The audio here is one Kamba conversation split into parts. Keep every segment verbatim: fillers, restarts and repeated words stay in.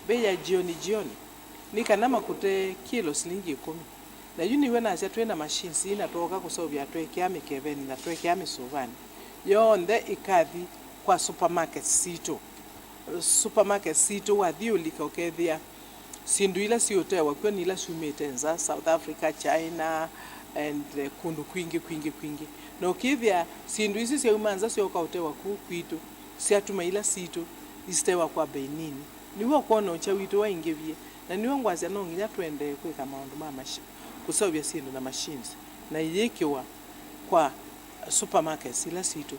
Bei ya jioni jioni nĩ kana makũte kilo silingi ĩkũmi. Na yu nĩw'o nasya twĩ na machines ii na twooka kũseũvya tweekĩa mĩkevenĩ na tweekĩa mĩsũvanĩ, yonthe ĩkathi kwa supermarkets sitũ. Supermarkets sitũ wathi ũlika ũkethĩa syĩndũ ila siũtewa kw'o nĩ ila syumĩte nza, South Africa, China, and eh, kũndũ kwingĩ kwingĩ kwingĩ. Na ũkĩthĩa syĩndũ isu syauma nza syoka ũtewa kũu kwitũ, syatuma ila sitũ isitewa kwa bei nini. Nĩw'o kwona ũkya witũ waingĩvie, na nĩw'o ngwasya no nginya tũendee kwĩka maũndũ ma mashi-, kũseũvya syĩndũ na machines na iyĩkĩwa kwa supermarkets ila sitũ.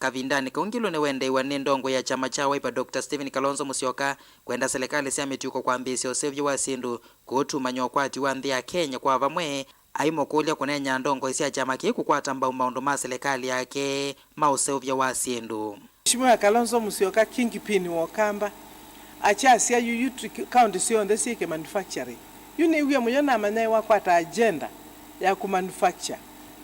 Kavindanĩ kau Ngilu nĩwendeew'a nĩ ndongoi ya kyama kya Wiper Doctor Stephen Kalonzo Musyoka kwenda silikalĩ sya mĩtuko kwambĩĩsya ũseũvyo wa syĩndũ kũũtumany'a ũkwati wa nthĩ ya Kenya kwa vamwe, aimũkũlya kũneeny'a ndongoi sya kyama kĩĩ kũkwata mbau maũndũ ma silikalĩ yake ma ũseũvyo wa syĩndũ. Mheshimiwa Kalonzo Musyoka, kingpin wa Ũkamba, akyasya yu, yu tu-, kaunti syonthe syĩke manufacturing. Yu nĩw'ie mũyo namanya wakwata agenda ya kũmanufacture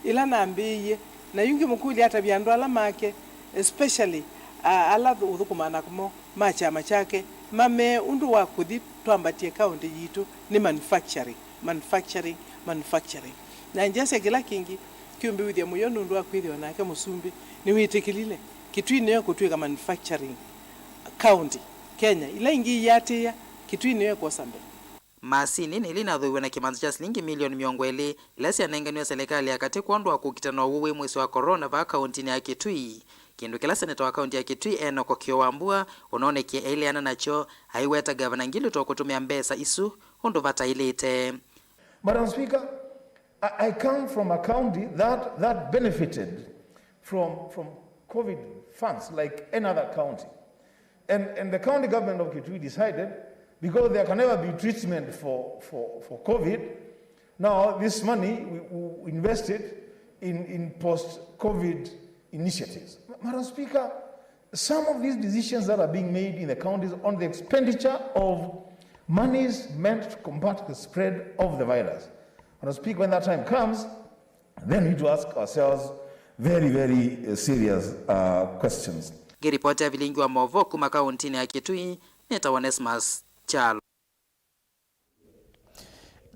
ĩla nambĩĩie, na yu ngĩmũkũlya atavye andũ ala make, especially, a, ala ũthũkũmaa namo ma kyama kyake, mamee ũndũ wa kũthi twambatye kaunti yitũ nĩ manufacturing, manufacturing, manufacturing. Na ngyasya kĩla kĩngĩ kĩũmbĩw'ĩthya mũyo nũndũ wa kwĩthĩwa nake mũsumbĩ nĩwĩtĩkĩlile Kitui nĩyo kũtw'ĩka manufacturing county Kenya. Ila ingĩ iatĩĩa, Kitui nĩyo ĩkwosa mbee. Masinĩ nĩ ila inathũiwe na kĩmanza kya silingi milioni mĩongo ĩlĩ ila syanenganiwe silikalĩ ya katĩ kwondũ wa kũkita na ũwau wĩ mũisyo wa corona vaa kauntinĩ ya Kitui, kĩndũ kĩla seneta wa kaunti ya Kitui Enock Kĩo Wambua ũnonekie eileana nakyo, aiweta Gavana Ngilu ta ũkũtũmĩa mbesa isu ũndũ vataĩlĩte. Madam Speaker, I, I come from a county that, that benefited from, from COVID funds like any other county. And, and the county government of Kitui decided, because there can never be treatment for, for, for COVID, now this money we, we invest it in, in post-COVID initiatives. Madam Speaker, some of these decisions that are being made in the counties on the expenditure of monies meant to combat the spread of the virus. Madam Speaker, when that time comes, then we need to ask ourselves very, very, uh, serious, uh, questions. Ngĩripotĩa vilingi wa maũvoo kuma kauntinĩ ya Kitui, nĩtawa Onesmus Kyalo.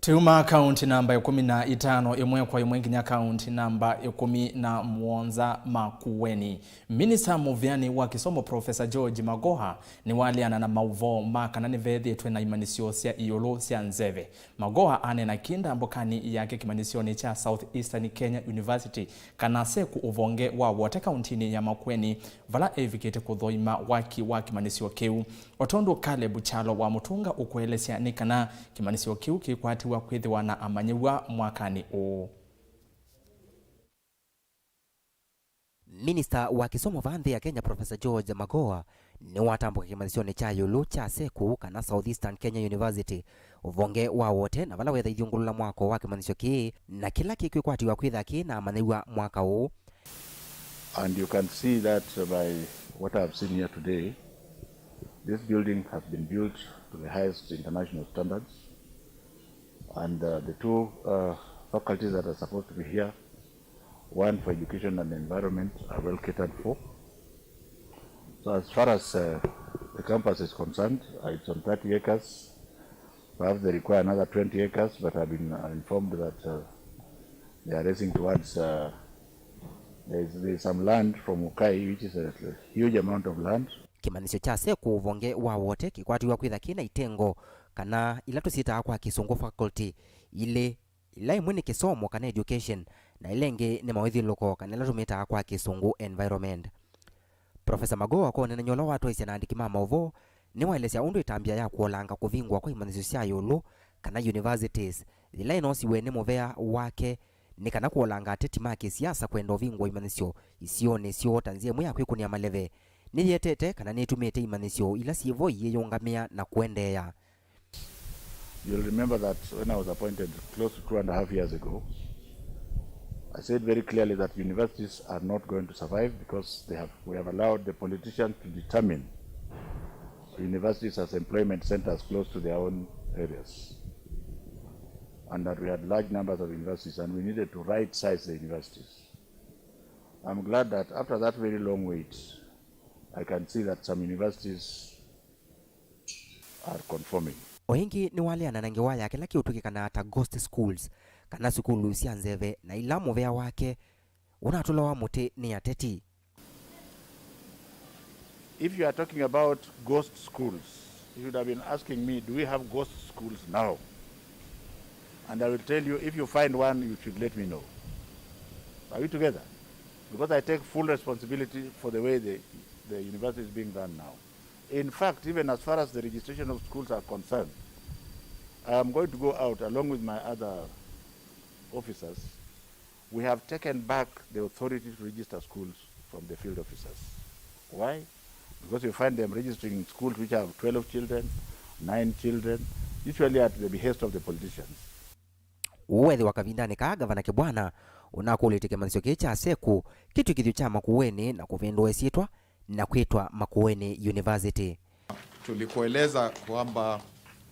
Tũuma kaunti namba ĩkũmi na itano ĩmwe kwa ĩmwe nginya kaunti namba ĩkũmi na mũonza, Makueni. Minista mũvĩanĩ wa kĩsomo Professor George Magoha nĩwaleana na maũvoo ma kana nĩvethĩĩtwe na imanyĩsyo sya ĩũlũ sya nzeve. Magoha aneena kĩĩ ndambũkanĩ yake kĩmanyĩsyonĩ kya South Eastern Kenya University kana SEKU ũvonge wa Wote kauntinĩ ya Makueni, vala evikĩte kũthũima waki wa kĩmanyĩsyo kĩu. O tondũ Caleb Kyalo wa Mũtũnga ũkũelesya nĩ kana kĩmanyĩsyo kĩu kĩkwatĩw'a kwĩthĩwa na amanyĩw'a mwakanĩ ũũ. Minista wa kĩsomo vaa nthĩ ya Kenya, Professor George Magoha, nĩwatambũka kĩmanyĩsyonĩ kya ĩũlũ kya SEKU kana South Eastern Kenya University, ũvonge wa Wote, na vala wetha ithyũngũlũla mwako wa kĩmanyĩsyo kĩĩ na kĩla kĩkwĩkwatĩw'a kwĩtha kĩ na amanyĩw'a mwaka ũũ. And you can see that by what I have seen here today, this building has been built to the highest international standards, and, uh, the two, uh, faculties that are supposed to be here, one for education and environment, are well catered for. So as far as, uh, the campus is concerned, uh, it's on thirty acres. Perhaps they require another twenty acres, but I've been, uh, informed that, uh, they are racing towards, uh, there is, there is some land from Ukai, which is a huge amount of land. Kĩmanyĩsyo kya SEKU ũvonge wa Wote kĩkwatĩw'a kwĩtha kĩ na itengo, kana ila tũsyĩtaa kwa Kĩsũngũ faculty, ilĩ, ila ĩmwe nĩ kĩsomo kana education, na ĩla ĩngĩ nĩ mawĩthyũlũko, kana ĩla tũmĩtaa kwa Kĩsũngũ environment. Professor Magoha kwonanany'a ũla watwaisye na andĩki ma maũvoo, nĩwaelesya ũndũ ĩtambya ya kũolanga kũvingũa kwa imanyĩsyo sya ĩũlũ, kana universities, yĩla ĩnoosiwe nĩ mũvea wake, nĩ kana kũolanga ateti ma kĩsiasa kwenda ũvingũa imanyĩsyo isionĩ syoo ta nzĩa ĩmwe ya kwĩkũnĩa maleve. Nĩyĩetete kana nĩtũmĩte imanyĩsyo ila syĩ vo iyĩyũngamĩa na kũendeea. You'll remember that when I was appointed close to two and a half years ago, I said very clearly that universities are not going to survive because they have, we have allowed the politicians to determine universities as employment centers close to their own areas, and that we had large numbers of universities and we needed to right size the universities. I'm glad that after that very long wait, I can see that some universities are conforming. O ĩngĩ nĩwaleana na ngewa ya kĩla kĩũtw'ĩkĩkanaa ta ghost schools, kana sukulu sya nzeve, na ila mũvea wake ũnatũlawa mũtĩ nĩ ateti. If you are talking about ghost schools, you should have been asking me, do we have ghost schools now? And I will tell you, if you find one, you should let me know. Are we together? Because I take full responsibility for the way the, the university is being run now. In fact, even as far as the registration of schools are concerned, I am going to go out along with my other officers. We have taken back the authority to register schools from the field officers. Why? Because you find them registering in schools which have twelve children, nine children, usually at the behest of the politicians. Ũũ weethĩwa kavindanĩ kaa Gavana Kibwana ũnakũlĩtye kĩmanyĩsyo kĩĩ kya SEKU kĩtw'ĩkĩthw'e kya Makueni na kũvĩndũa ĩsyĩtwa na kwĩtwa Makueni University. Tulikueleza kwamba,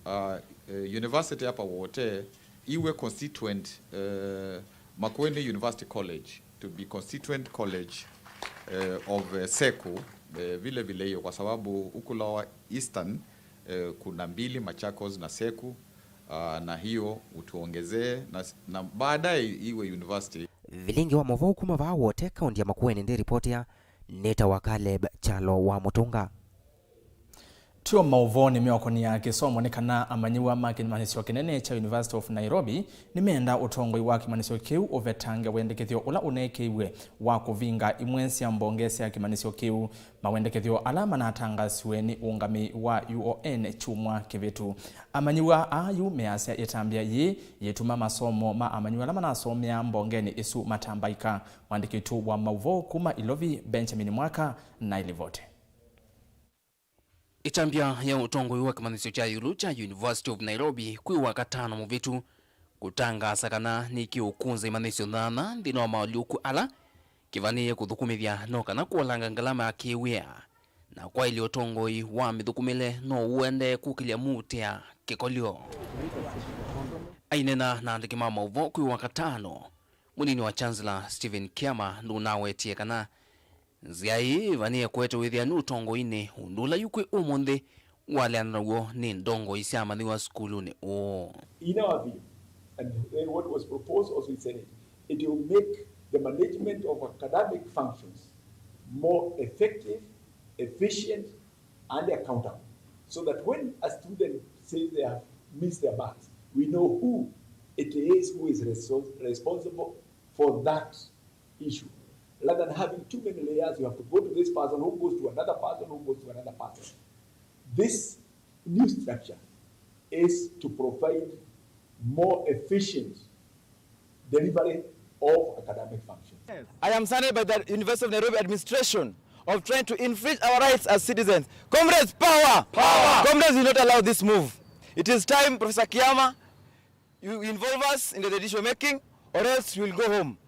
uh, eh, university hapa Wote iwe constituent, eh, Makueni University College to be constituent college, eh, of, eh, SEKU, eh, vile vile hiyo, kwa sababu huku Lower Eastern, eh, kuna mbili, Machakos na SEKU, ah, na hiyo utuongezee na, na baadaye iwe university. Vilingi wa maũvoo kuma vaa Wote, kaunti ya Makueni, ndĩripotĩa nĩtawa Caleb Kyalo wa Mũtũnga. Tyo maũvoo nĩmeũkonĩa kĩsomo nĩ kana amanyĩw'a ma kĩmanyĩsyo kĩnene kya University of Nairobi nĩmeenda ũtongoi wa kĩmanyĩsyo kĩu ũvetange wendekethyo ũla ũneekĩiwe wa kũvinga imwe sya mbonge sya kĩmanyĩsyo kĩu. Mawendekethyo ala manatangaasiwe nĩ ũngamĩi wa U O N kyumwa kĩvĩtu. Amanyĩw'a aa yu measya ĩtambya yĩĩ yĩtuma masomo ma amanyĩw'a ala manasomea mbongenĩ ĩsu matambaĩka. Mwandĩki witũ wa maũvoo kuma Ilovi, Benjamin Mwaka, na ĩlivote. Ĩtambya ya ũtongoi wa kĩmanyĩsyo kya ĩũlũ kya University of Nairobi kwĩ Wakatano mũvĩtu kũtangaasa kana nĩkĩũkũnza imanyĩsyo nyanya nthĩnĩ wa maũlyũku ala kĩvanĩĩe kũthũkũmĩthya no kana kũolanga ngalama ya kĩwĩa, na kwaĩlya ũtongoi wa mĩthũkũmĩle no ũendee kũkĩlya mũutĩa kĩkolyo. Aineena na andĩki ma maũvoo kwĩ Wakatano, mũnini wa Chancellor Stephen Kiama nũnawetie kana nzĩa ĩĩ ĩvanĩe kũete wĩthĩanu ũtongoinĩ, ũndũ ũla yu kwĩ ũmũnthĩ waleana naw'o nĩ ndongoi sya amanyĩw'a sukulunĩ ũũ. In our view, and then what was proposed also in Senate, it will make the management of academic functions more effective, efficient, and accountable, so that when a student says they have missed their marks, we know who it is who is reso-, responsible for that issue. Rather than having too many layers, you have to go to this person who goes to another person who goes to another person. This new structure is to provide more efficient delivery of academic functions. I am saddened by the University of Nairobi administration of trying to infringe our rights as citizens. Comrades, power! Power! Comrades, will not allow this move. It is time, Professor Kiama, you involve us in the decision making, or else you will go home.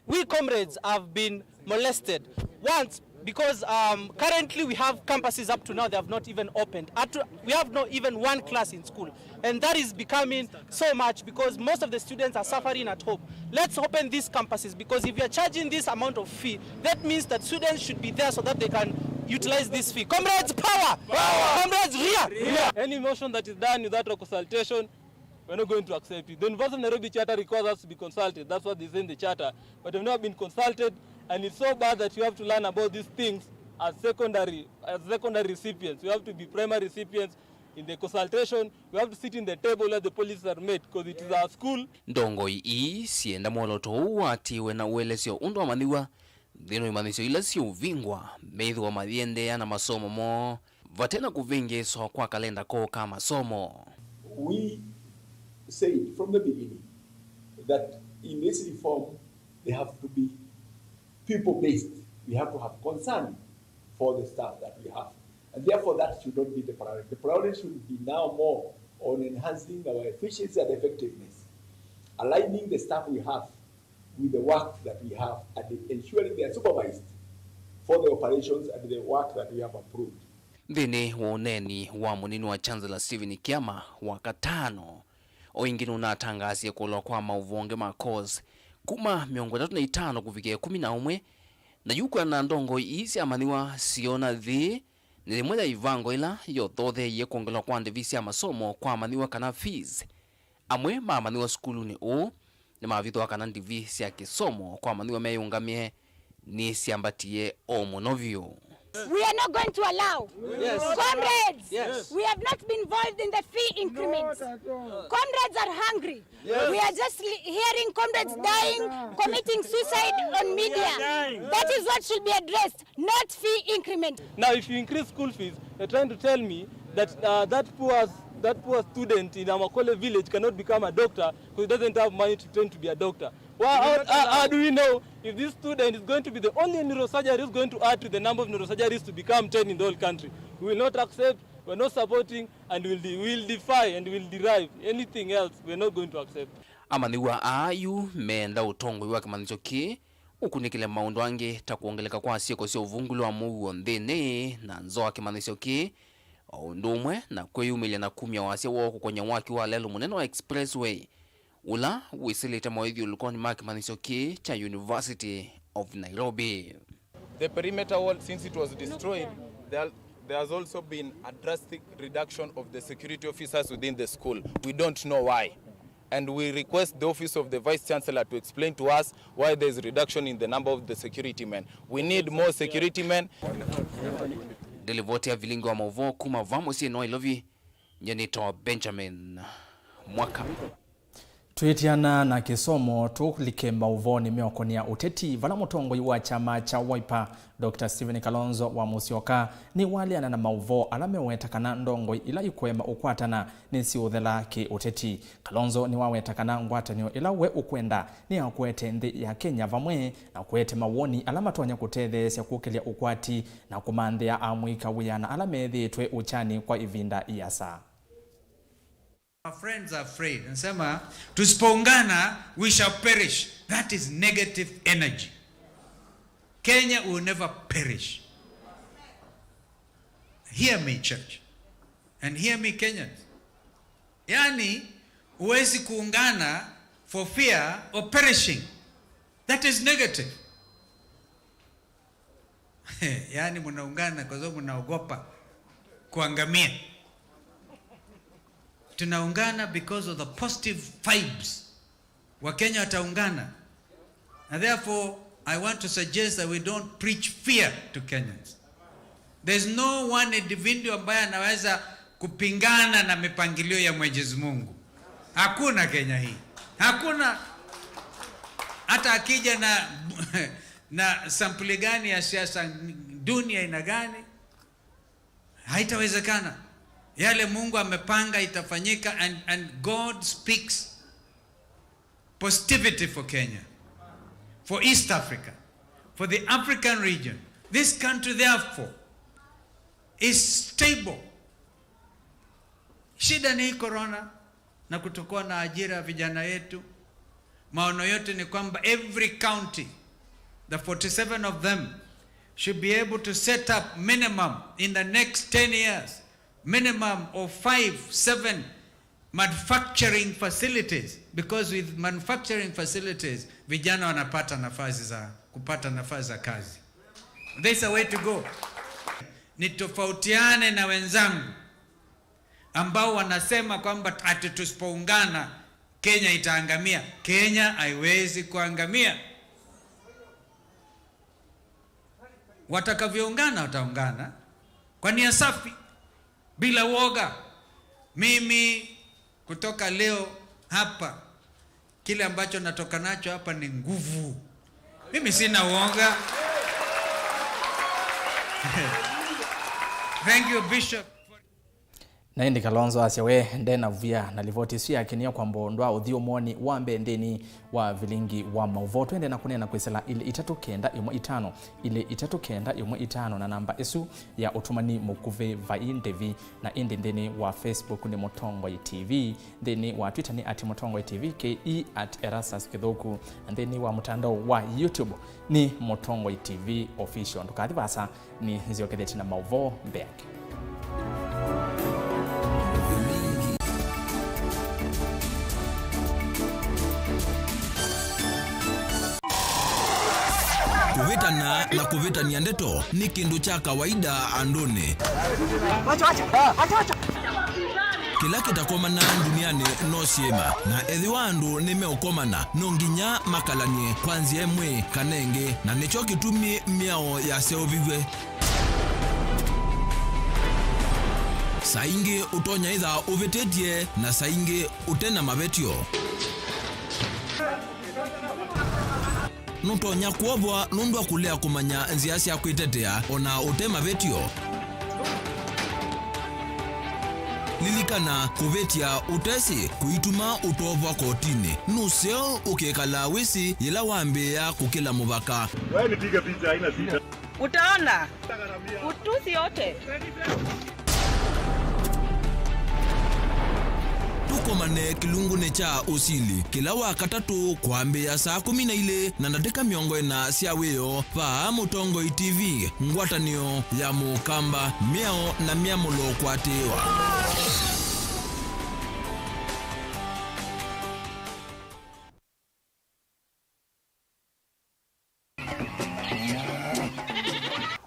We comrades have been molested once because, um, currently we have campuses up to now, they have not even opened. At, we have not even one class in school, and that is becoming so much because most of the students are suffering at home. Let's open these campuses, because if you are charging this amount of fee, that means that students should be there so that they can utilize this fee. Comrades, power! Power! Comrades, rear! Rear! Any motion that is done without a consultation, we're not going to accept it. The University of Nairobi Charter requires us to be consulted. That's what they say in the charter. But we've never been consulted, and it's so bad that you have to learn about these things as secondary, as secondary recipients. You have to be primary recipients in the consultation. We have to sit in the table where the policies are made, 'cause it is our school. Ndongoi ii syenda mwolooto ũũ watiwe na ũelesyo ũndũ amanyĩw'a nthĩnĩ wa imanyĩsyo ila siũvingwa, meĩthĩwa mayĩendeea na masomo moo vate na kũvĩngĩĩswa kwa kalenda koo ka masomo. We said from the beginning that in this reform, they have to be pupil-based. We have to have concern for the staff that we have. And therefore, that should not be the priority. The priority should be now more on enhancing our efficiency and effectiveness, aligning the staff we have with the work that we have and ensuring they are supervised for the operations and the work that we have approved. Nthĩnĩ wa ũneeni wa mũnini wa Chancellor Stephen Kiama Wakatano, o ĩngĩ nũnatangaasie kũlwa kwa maũvonge ma course kuma mĩongo ĩtatũ na itano kũvikĩa ĩkũmi na ũmwe, na yu kwĩana na ndongoi ii sya amanyĩw'a siona thĩ nĩ yĩmwe ya ĩvango ĩla yothotheeie kwongelwa kwa ndĩvi sya masomo kwa amanyĩw'a kana fees. Amwe ma amanyĩw'a sukulunĩ ũũ nĩmavithũa kana ndĩvi sya kĩsomo kwa amanyĩw'a meyĩũngamĩe nĩsyambatie o mũno vyũ. We are not going to allow. Yes. Comrades, yes, we have not been involved in the fee increments. Comrades are hungry. Yes. We are just li- hearing comrades dying, committing suicide on media. That is what should be addressed, not fee increment. Now, if you increase school fees, you're trying to tell me that uh, that poor that poor student in Amakole village cannot become a doctor because he doesn't have money to train to be a doctor. Well, how, how, how do we know if this student is going to be the only neurosurgery who's going to add to the number of neurosurgeries to become ten in the whole country? We will not accept, we're not supporting, and we'll, de- we'll defy and we'll derive anything else. We're not going to accept. Amanyĩw'a aa yu meenda ũtongoi wa kĩmanyĩsyo kĩĩ ũkunĩkĩle maũndũ angĩ ta kwongeleka kwa syĩko sya ũvungũlo wa mũuo nthĩnĩ na nza wa kĩmanyĩsyo kĩĩ, o ũndũ ũmwe na kwĩyumĩlya na kumya wasya woo kũkony'a waki wa lelũ mũnene wa expressway ũla wĩsĩlĩte moĩthyũlũkonĩ ma kĩmanyĩsyo kĩĩ kya University of Nairobi. The perimeter wall, since it was destroyed, there, there has also been a drastic reduction of the security officers within the school. We don't know why. And we request the office of the Vice Chancellor to explain to us why there is reduction in the number of the security men. We need more security men. Ndelivoti ya vilingi wa maũvoo kuma va mũsyĩ wa Nairobi, nyie nĩtawa Benjamin Mwaka. Twĩtiana na kĩsomo, tũlike maũvoonĩ meũkonĩa ũteti, vala mũtongoi wa kyama kya Wiper, Doctor Stephen Kalonzo wa Musyoka, nĩwaleana na maũvoo ala meweta kana ndongoi ila ikũema ũkwatana nĩsiũthela kĩ-ũteti. Kalonzo nĩwaweta kana ngwatanĩo ĩla we ũkwenda nĩ ya kũete nthĩ ya Kenya vamwe na kũete mawoni ala matonya kũtetheesya kũkĩlya ũkwati na kũmanthĩa amũika wĩana ala methĩĩtwe ũkyanĩ kwa ĩvinda ĩasa. Our friends are afraid. Anasema, "Tusipoungana, we shall perish." That is negative energy. Kenya will never perish. Hear me, church. And hear me, Kenyans. Yani, huwezi kuungana for fear of perishing. That is negative. Yaani mnaungana kwa sababu mnaogopa kuangamia. Tunaungana because of the positive vibes. Wakenya wataungana. And therefore, I want to suggest that we don't preach fear to Kenyans. There's no one individual ambaye anaweza kupingana na mipangilio ya Mwenyezi Mungu. Hakuna Kenya hii. Hakuna. Hata akija na na sampuli gani ya siasa duni aina gani, haitawezekana. Yale Mungu amepanga itafanyika, and, and God speaks positivity for Kenya, for East Africa, for the African region. This country, therefore, is stable. Shida ni hii corona na kutokuwa na ajira ya vijana yetu. Maono yote ni kwamba every county, the forty-seven of them, should be able to set up minimum in the next ten years, minimum of five, seven manufacturing facilities, because with manufacturing facilities, vijana wanapata nafasi za, kupata nafasi za kazi. There's a way to go. Nitofautiane na wenzangu ambao wanasema kwamba ati tusipoungana Kenya itaangamia. Kenya haiwezi kuangamia. Watakavyoungana wataungana kwa nia safi, bila woga. Mimi kutoka leo hapa, kile ambacho natoka nacho hapa ni nguvu. Mimi sina woga. Thank you, Bishop. Na ĩndĩ Kalonzo asya we nde na via na livoti ĩsu yake nĩ ya kwamba ũndũ wa ũthiũmũonĩ wa mbee nthĩnĩ wa vilingi wa maũvoo. Twende na kũneena kwĩsĩla ilĩ itatũ kenda ĩmwe itano, ilĩ itatũ kenda ĩmwe itano, na namba ĩsu ya ũtũmani mũkuvĩ vai ndĩvi. Na ĩndĩ nthĩnĩ wa Facebook nĩ Mũtongoi T V, nthĩnĩ wa Twitter nĩ at Mũtongoi T V, K E at Erastus Kĩthũku, na nthĩnĩ wa mũtandao wa YouTube nĩ Mũtongoi T V Official. Ndũkathi vaasa, nĩ nzyokethete na maũvoo mbeange. Tũvĩta Ana na kũvĩtany'a ndeto nĩ kĩndũ kya kawaida andũnĩ. Kĩla kĩtakomanaa ndunianĩ no syĩma, na ethĩwa andũ nĩmeũkomana, no nginya makalany'e kwa nzĩa ĩmwe kana ĩngĩ, na nĩkyo kĩtumi mĩao yaseũviw'e. Saa ingĩ ũtonya ĩtha ũvĩtĩtye, na saa ingĩ ũte na mavetyo. Nũtonya kwovwa nũndũ wa kũlea kũmanya nzĩa sya kwĩtetea o na ũte mavetyo. Lilikana, kũvĩtya ũtesĩ kũituma ũtovwa kotinĩ. Nũseo ũkĩkalaa wĩsĩ yĩla wambĩĩa kũkĩla mũvaka. Wewe nipige picha, haina shida. Utaona utusi yote. Tũkomane kĩlungunĩ kya ũsili kĩla wa katatũ kwambĩĩa saa kũmi na ilĩ na ndatĩka mĩongo ĩna sya wĩoo vaa Mũtongoi T V, ngwatanĩo ya Mũkamba, mĩao na myamũlo kũatĩĩwa.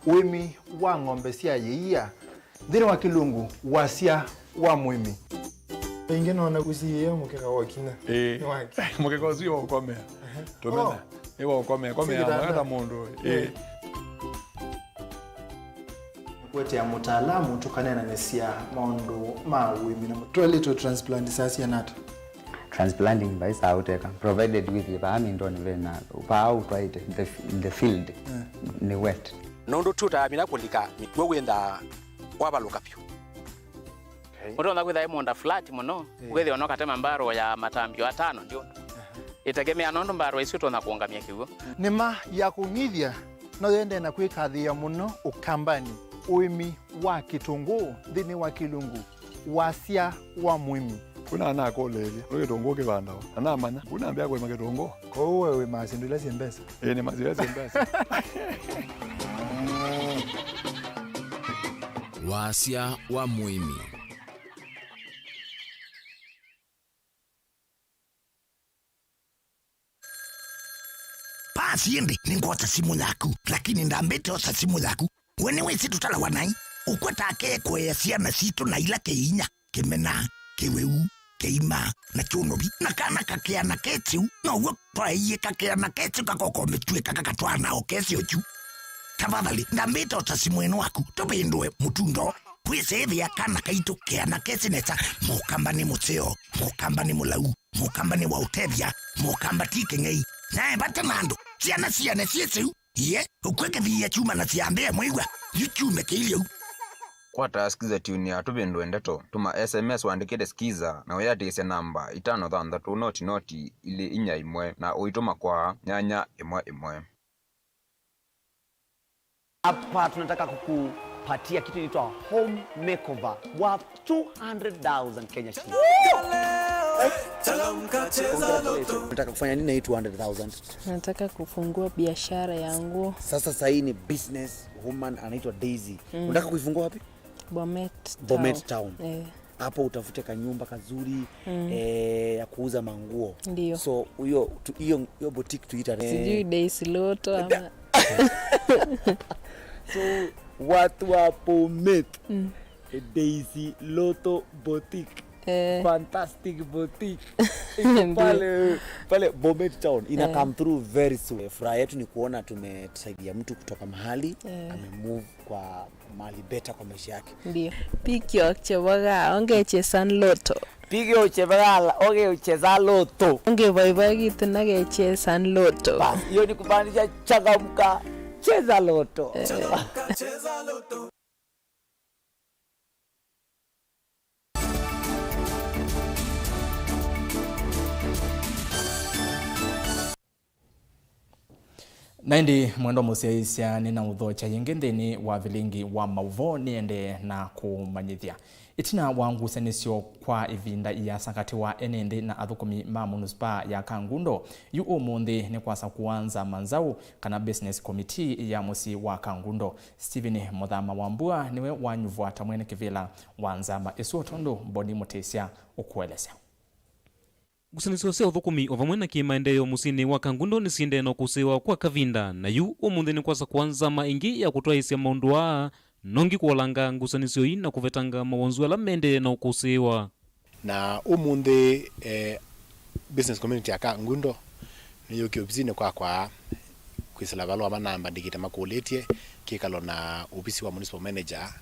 Ũĩmi wa ng'ombe sya yĩia nthĩnĩ wa kĩlungu, wasya wa mũĩmi. Ĩngĩ nona ũsiĩĩa mũkeka wa kinya. Ĩĩ. Nĩ wake. Mũkeka ũsu nĩ wa ũkomea. Tũmena. Oh. Nĩ wa ũkomea. Komea. Sĩ kĩtanda. Mwenda mũndũ. Ĩĩ. Ĩĩ. Nĩkũetea mũtaalamu tũkaneenanĩsya maũndũ ma ũĩmi na mũtwaĩlĩtwe transplant saa siana ata? Transplanting vai saa ũteka, provided wĩthĩe vaa mindonĩ vena, vaa ũtwaĩte, the, the field, eh, nĩ wet. Nũndũ ti ũtaamina kũlika mĩkw'ũ wĩnthaa wavalũka vyũ. Okay. Ũtonya kwĩtha ĩ mũũnda flat mũno, eh, wĩthĩe ona ũkatema mbarũ ya matambio atano ndio. Aha. Ĩtegemea nũndũ mbarũ isu ũtonya kũũngamya kĩw'ũ. Nĩma ya kũng'ithya no yendee na kwĩkathĩĩa mũno Ũkambanĩ, ũĩmi wa kĩtũngũũ nthĩnĩ wa kĩlungu, wasya wa mũĩmi. Kuna anakũlĩĩlye, nĩ kĩtũngũũ kĩvandawa? Na namanya, kuna ambĩa kũĩma kĩtũngũũ. Kwoou we wĩmaa syĩndũ ila syĩ mbesa? Ĩĩ, nĩmaa syĩndũ ila syĩ mbesa. Wasya wa mũĩmi. Basi ĩndĩ nĩngwosa simũ yaku, lakini ndambĩte osa simũ yaku. We nĩwĩsĩ tũtalawa naĩ? Ũkwetake kũea syana sitũ na ila kĩinya, kĩmena, kĩwĩu, kĩima, na kyũnovi. Na kana kakĩana kĩu, now'o twaeie kakĩana kĩu kakoko mĩtw'ĩka kakatwaana o kesyo kyu. Tafadhali, ndambĩte osa simũ ĩno waku, tũvĩndũe mũtundo. Kwĩsĩĩthĩa kana kaitũ keana kesĩ nesa, Mũkamba nĩ mũseo, Mũkamba nĩ mũlau, Mũkamba nĩ wa ũtethya, Mũkamba ti kĩng'ei. Nae vata na andũ, syana siane syĩsĩu, iye, ũkw'e kĩthiia kyuma na syambĩa mwĩw'a, yu kyume kĩilyeu. Kwata Skiza Tune ya Tũvĩndũe Ndeto, tũma S M S wandĩkĩte Skiza na ũyĩatĩĩsya namba itano thanthatũ noti noti ilĩ inya ĩmwe na ũitũma kwa nyanya ĩmwe ĩmwe. Hapa tunataka kukupatia kitu inaitwa home makeover worth two hundred thousand Kenya shillings. Congratulations. Unataka kufanya nini na hii two hundred thousand? Nataka kufungua biashara ya nguo. Sasa sahii ni business woman anaitwa Daisy. Mm. Unataka kuifungua wapi? Bomet Town. Bomet Town. Eh. Hapo utafute kanyumba kazuri, mm, eh, ya kuuza manguo. Ndio. So, hiyo tu-, hiyo, hiyo boutique tuita, eh, sijui Daisy Lotto ama. So, watu wa Bomet, mm, Daisy Lotto Boutique. Eh. Fantastic Boutique. Iko pale, pale Bomet Town. Ina, eh, come through very soon. Furaha yetu ni kuona tumesaidia mtu kutoka mahali, eh, amemove kwa mahali better kwa maisha yake. Ndio. Pick your cheboga, onge cheza lotto. Pick your cheboga, onge cheza lotto. Onge bye bye kitu na ke cheza lotto. Bas, hiyo ni kumaanisha changamka, cheza lotto. Eh. Na ĩndĩ mwendwa mũsyaĩĩsya, nĩnaũthokya yĩngĩ nthĩnĩ wa vilingi wa maũvoo nĩendee na kũmanyĩthya. Ĩtina wa ngusanĩsyo kwa ĩvinda ĩasa katĩ wa ene nthĩ na athũkũmi ma Munisipaa ya Kangundo, yu ũmũnthĩ nĩkwasakũwa nzama nzaũ kana Business Committee ya mũsyĩ wa Kangundo. Stephen Mũthama Wambua nĩwe wanyuvwa ta mwene kĩvĩla wa nzama ĩsu, o tondũ Boni Mũtĩsya ũkũelesya. Ngusanĩsyo sya ũthũkũmi o vamwe na kĩ-maendeeo mũsyĩnĩ wa Kangundo nĩsiendee na ũkũsĩĩwa kwa kavinda, na yu ũmũnthĩ nĩ kwasakũa nzama ĩngĩ ya kũtwaĩĩsya maũndũ aa, nongi kũolanga ngusanĩsyo ii na kũvetanga mawonzu ala maendee na ũkũsĩĩwa. Na ũmũnthĩ, eh, business community ya Kangundo nĩyũkie ovisinĩ kwakwa kwĩsĩla valũa manambandĩkĩte makũlĩtye kĩkalo na ovisi wa municipal manager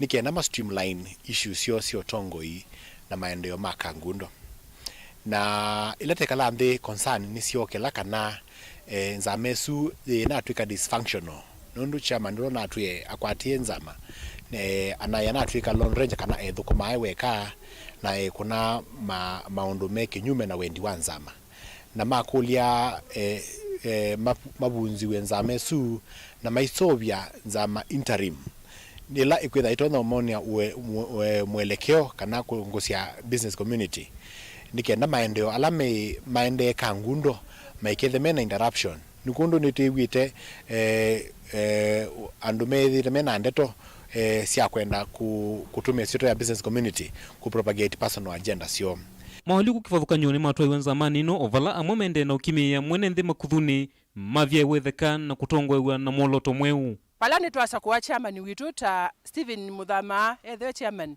nĩ kenda ma streamline issues syoo sya ũtongoi na maendeeo ma Kangundo. Na ĩla twekala nthĩ, concern nĩsyokela kana, eh, nzama ĩsu yĩnatw'ĩka dysfunctional, nũndũ chairman ũla ũnatwĩe akwatie nzama, eh, anaĩ anatw'ĩka lone ranger kana ethũkũmaa e weka na ekũna ma, maũndũ me kĩnyume na wendi wa nzama. Na makũlya, eh, eh, mavu-, mavunziw'e nzama ĩsu na maiseũvya nzama interim, ĩla ĩkwĩtha ĩtonya ũmonĩa ũe-, mwe-, ũe-, mwelekeo kana kũngũsya business community, nĩ kenda maendeeo ala me, maendee Kangundo maikethe mena interruption. Nĩ kwondũ nĩtwĩw'ĩte, eh, eh, andũ methĩĩte mena ndeto, eh, sya kwenda kũ-, kũtũmĩa syĩtwa ya business community kũ propagate personal agenda syoo. Mawali kũ kĩvathũkany'o nĩmatwaiwe nzamanĩ ĩno, o vala amwe maendee na ũkimĩĩa mwene nthĩ makuthunĩ, mavyaĩwe ĩtheka na kũtongoew'a na mwolooto mweũ. Vala nĩtwasakũa chairman witũ ta Stephen Mũthama ethĩwe chairman,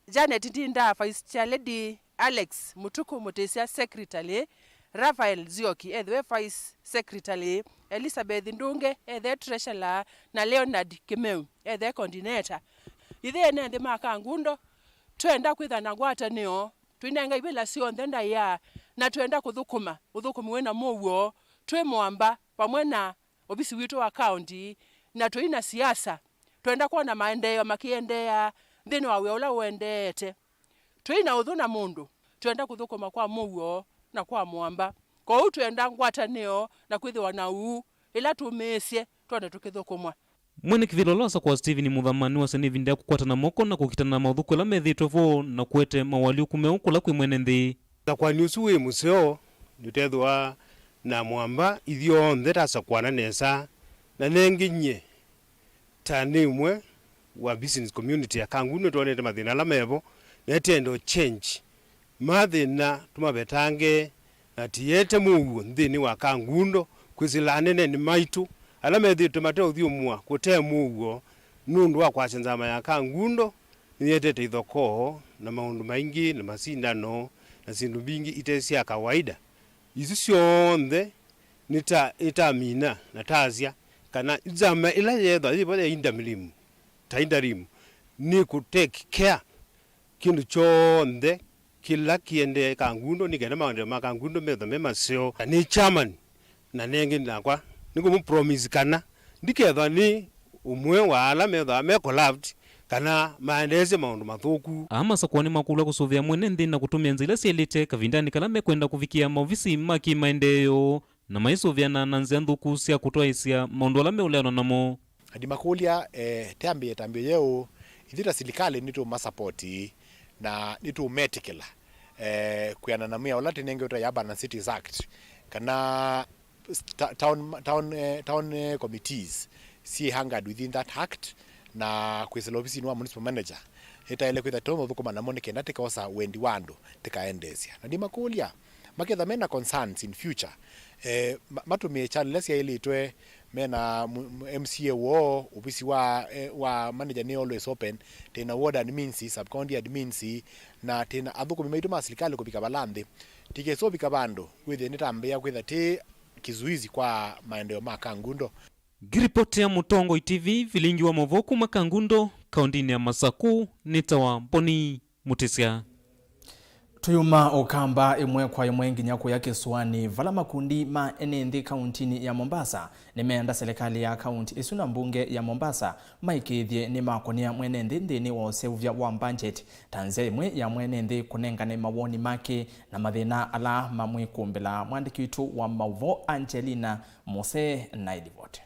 Janet Ndinda vice chair lady, Alex Mũtukũ Mũtĩsya secretary, Raphael Nzioki ethĩwe vice secretary, Elizabeth Ndunge ethĩwe treasurer, na Leonard Kĩmeu ethĩwe coordinator. Ithyĩ ene nthĩ ma Kangundo twenda kwĩtha na ngwatanĩo, twĩnenga ivĩla syonthe ndaĩa, na twenda kũthũkũma ũthũkũmi wĩna mũuo twĩ mũamba vamwe na ovisi witũ wa kaũnti, na tũi na siasa. Twenda kwona maendeeo makĩendeea nthĩnĩ wa wĩa ũla ũendeete. Tũi na ũthũ na mũndũ, twenda kũthũkũma kwa mũuo na kwa mũamba. Kwoou twenda ngwatanĩo na kwĩthĩwa na ũu ĩla tũmĩĩsye twone tũkĩthũkũmwa. Mwene kĩvĩla ũla wasakũa Stephen Mũthama nĩwasya nĩ ĩvinda ya kũkwatana moko na kũkitana na maũthũku ala methĩĩtwe vo na kũete mawalyũku meũ kũla kwĩ mwene nthĩ. Ũsakũani ũsu wĩ mũseo nĩũtethĩwa na mũamba ithyonthe tasakũana nesa, na nengĩ nyie ta nĩ ũmwe wa business community ya Kangundo nĩtwonete mathĩna ala mevo, na ĩtendo change mathĩna tũmavetange, na tiete mũuo nthĩnĩ wa Kangundo kwĩsĩla aneneni maitũ ala methĩĩtwe mateũthyũmũa kũte mũuo nũndũ wa kwasya nzama ya Kangundo nĩyetete ithokoo na maũndũ maingĩ na masindano na syĩndũ mbingĩ ite sya kawaida. Isu syonthe nĩta, nĩtamina na tasya kana nzama ĩla yethwa yĩvo ya interim, ta interim, nĩ kũ take care kĩndũ kyonthe kĩla kĩendee Kangundo, nĩ kenda maendeeo ma Kangundo methwa me maseo. Na nĩ chairman, na nengĩ nakwa nĩngũmũ promise kana ndikethwa nĩ ũmwe wa ala methwa me corrupt kana maendeesye maũndũ mathũku. Aa masakũa nĩmakũlw'a kũsũvĩa mwene nthĩ na kũtũmĩa nzĩa ila syaĩlĩte kavindanĩ kala mekwenda kũvikĩa maovisi ma kĩ-maendeeo na maisũvĩana na nzĩa nthũku sya kũtwaĩĩsya maũndũ ala meũleanwa namo. Na ndimakũlya, eh, teambĩĩe ĩtambya yeũ, ithyĩ ta silikalĩ nĩtũũmasapoti na nĩtũũmetĩkĩla, eh, kwĩanana na mwĩao ũla tũnengetwe ya Urban and Cities Act, kana ta-, town, town, eh, town, eh, committees syĩ anchored within that act, na kwĩsĩla ovisinĩ wa municipal manager, ĩtaĩle kwĩtha tũũthũkũma namo nĩ kenda tĩkaosa wendi wa andũ, tĩkaendeesya. Na ndimakũlya, maketha mena concerns in future, eh, ma-, matũmĩe channel ila syaĩlĩtwe, mena mu-, mu-, M C A woo, ovisi wa, eh, wa manager nĩ always open, twĩna ward admins, sub county admins, na twĩna athũkũmi maitũ ma silikalĩ kũvika vala nthĩ. Tikesa ũvika vandũ wĩthĩe nĩtambĩĩa kwĩtha tĩ kizuizi kwa maendeeo ma Kangundo. Ngĩripotĩa Mũtongoi T V, vilingi wa maũvoo kuma Kangundo, kaũndĩnĩ ya Masakũ, nĩtawa Mboni Mũtĩsya. Tũyuma Ũkamba ĩmwe kwa ĩmwe nginya kũya kĩsũanĩ, vala makundi ma ene nthĩ kaũntĩnĩ ya Mombasa nĩmeenda silikalĩ ya kaũntĩ ĩsu na mbunge ya Mombasa maĩkĩĩthye nĩmakũnĩa mwene nthĩ nthĩnĩ wa ũseũvya wa mbanjeti, ta nzĩa ĩmwe ya mwene nthĩ kũnengane mawoni make na mathĩna ala mamwĩkũmbĩla. Mwandĩki witũ wa maũvoo Angelina Mose na ĩlivoti.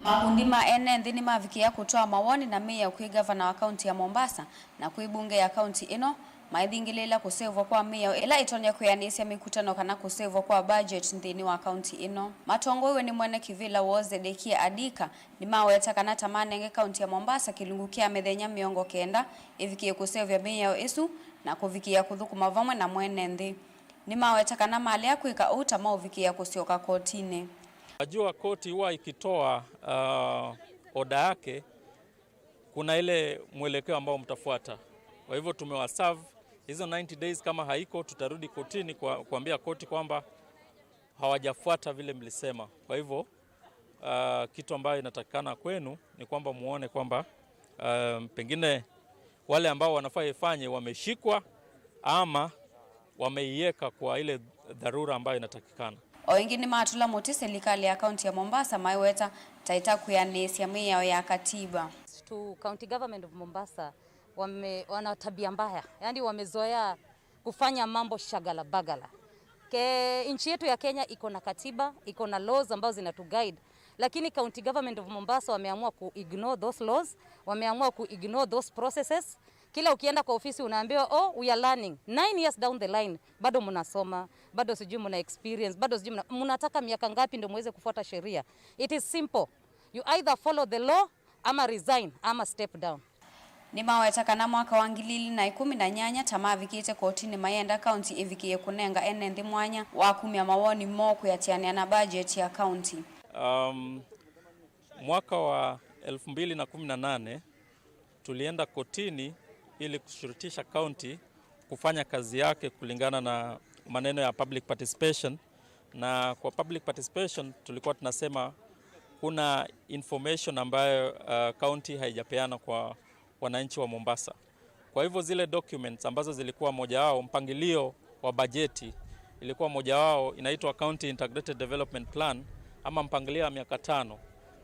Makundi ma ene nthĩ nĩmavikĩĩa kũtwaa mawoni na mĩao kwĩ ngavana wa kaunti ya Mombasa na kwĩ mbunge ya kaunti ĩno, Maithingĩlĩĩla kũsevwa kwa mĩao ĩla ĩtonya kwĩanĩsya mĩkutano kana kũsevwa kwa budget nthĩnĩ wa kaunti ĩno. Matongoew'e nĩ mwene kĩvĩla woo Zedekia Adika, nĩmaweta kana ta manenge kaunti ya Mombasa kĩlungu kya mĩthenya mĩongo kenda ĩvikĩe kũsevya mĩao ĩsu na kũvikĩĩa kũthũkũma vamwe na mwene nthĩ. Nĩmaweta kana malea kwĩka ũu ta maũvikĩĩa kũsyoka kotinĩ. Najua koti huwa ikitoa, uh, order yake, kuna ile mwelekeo ambao mtafuata. Kwa hivyo tumewaserve hizo ninety days, kama haiko tutarudi kotini kwa, kuambia koti kwamba hawajafuata vile mlisema. Kwa hivyo, uh, kitu ambayo inatakikana kwenu ni kwamba muone kwamba, uh, pengine wale ambao wanafaa ifanye wameshikwa ama wameiweka kwa ile dharura ambayo inatakikana. O ĩngĩ nĩmatũla mũtĩ silikalĩ ya kaunti ya Mombasa maiweta ta ĩtakwĩanĩsya mĩao ya katiba. To county government of Mombasa, wame, wana tabia mbaya, yaani wamezoea kufanya mambo shagala bagala. Ke, nchi yetu ya Kenya iko na katiba, iko na laws ambazo zinatuguide, lakini county government of Mombasa wameamua ku ignore those laws, wameamua ku ignore those processes. Kila ukienda kwa ofisi unaambiwa, "Oh, we are learning." Nine years down the line, bado mnasoma, bado sijui mna experience, bado sijui mna, mnataka miaka ngapi ndio muweze kufuata sheria? It is simple. You either follow the law ama resign ama step down. Nĩmaweta kana mwaka wa ngili ili na ĩkũmi na nyanya ta mavikĩte kotinĩ mayenda kaunti ĩvikĩe kũnenga ene nthĩ mwanya wa kumya mawoni moo kwĩatĩanĩa na budget ya kaunti. Um, mwaka wa elfu mbili na kumi na nane tulienda kotini ili kushurutisha kaunti kufanya kazi yake kulingana na maneno ya public participation. Na kwa public participation tulikuwa tunasema kuna information ambayo, uh, county haijapeana kwa wananchi wa Mombasa. Kwa hivyo zile documents ambazo zilikuwa moja wao, mpangilio wa bajeti ilikuwa moja wao, inaitwa County Integrated Development Plan ama mpangilio wa miaka tano.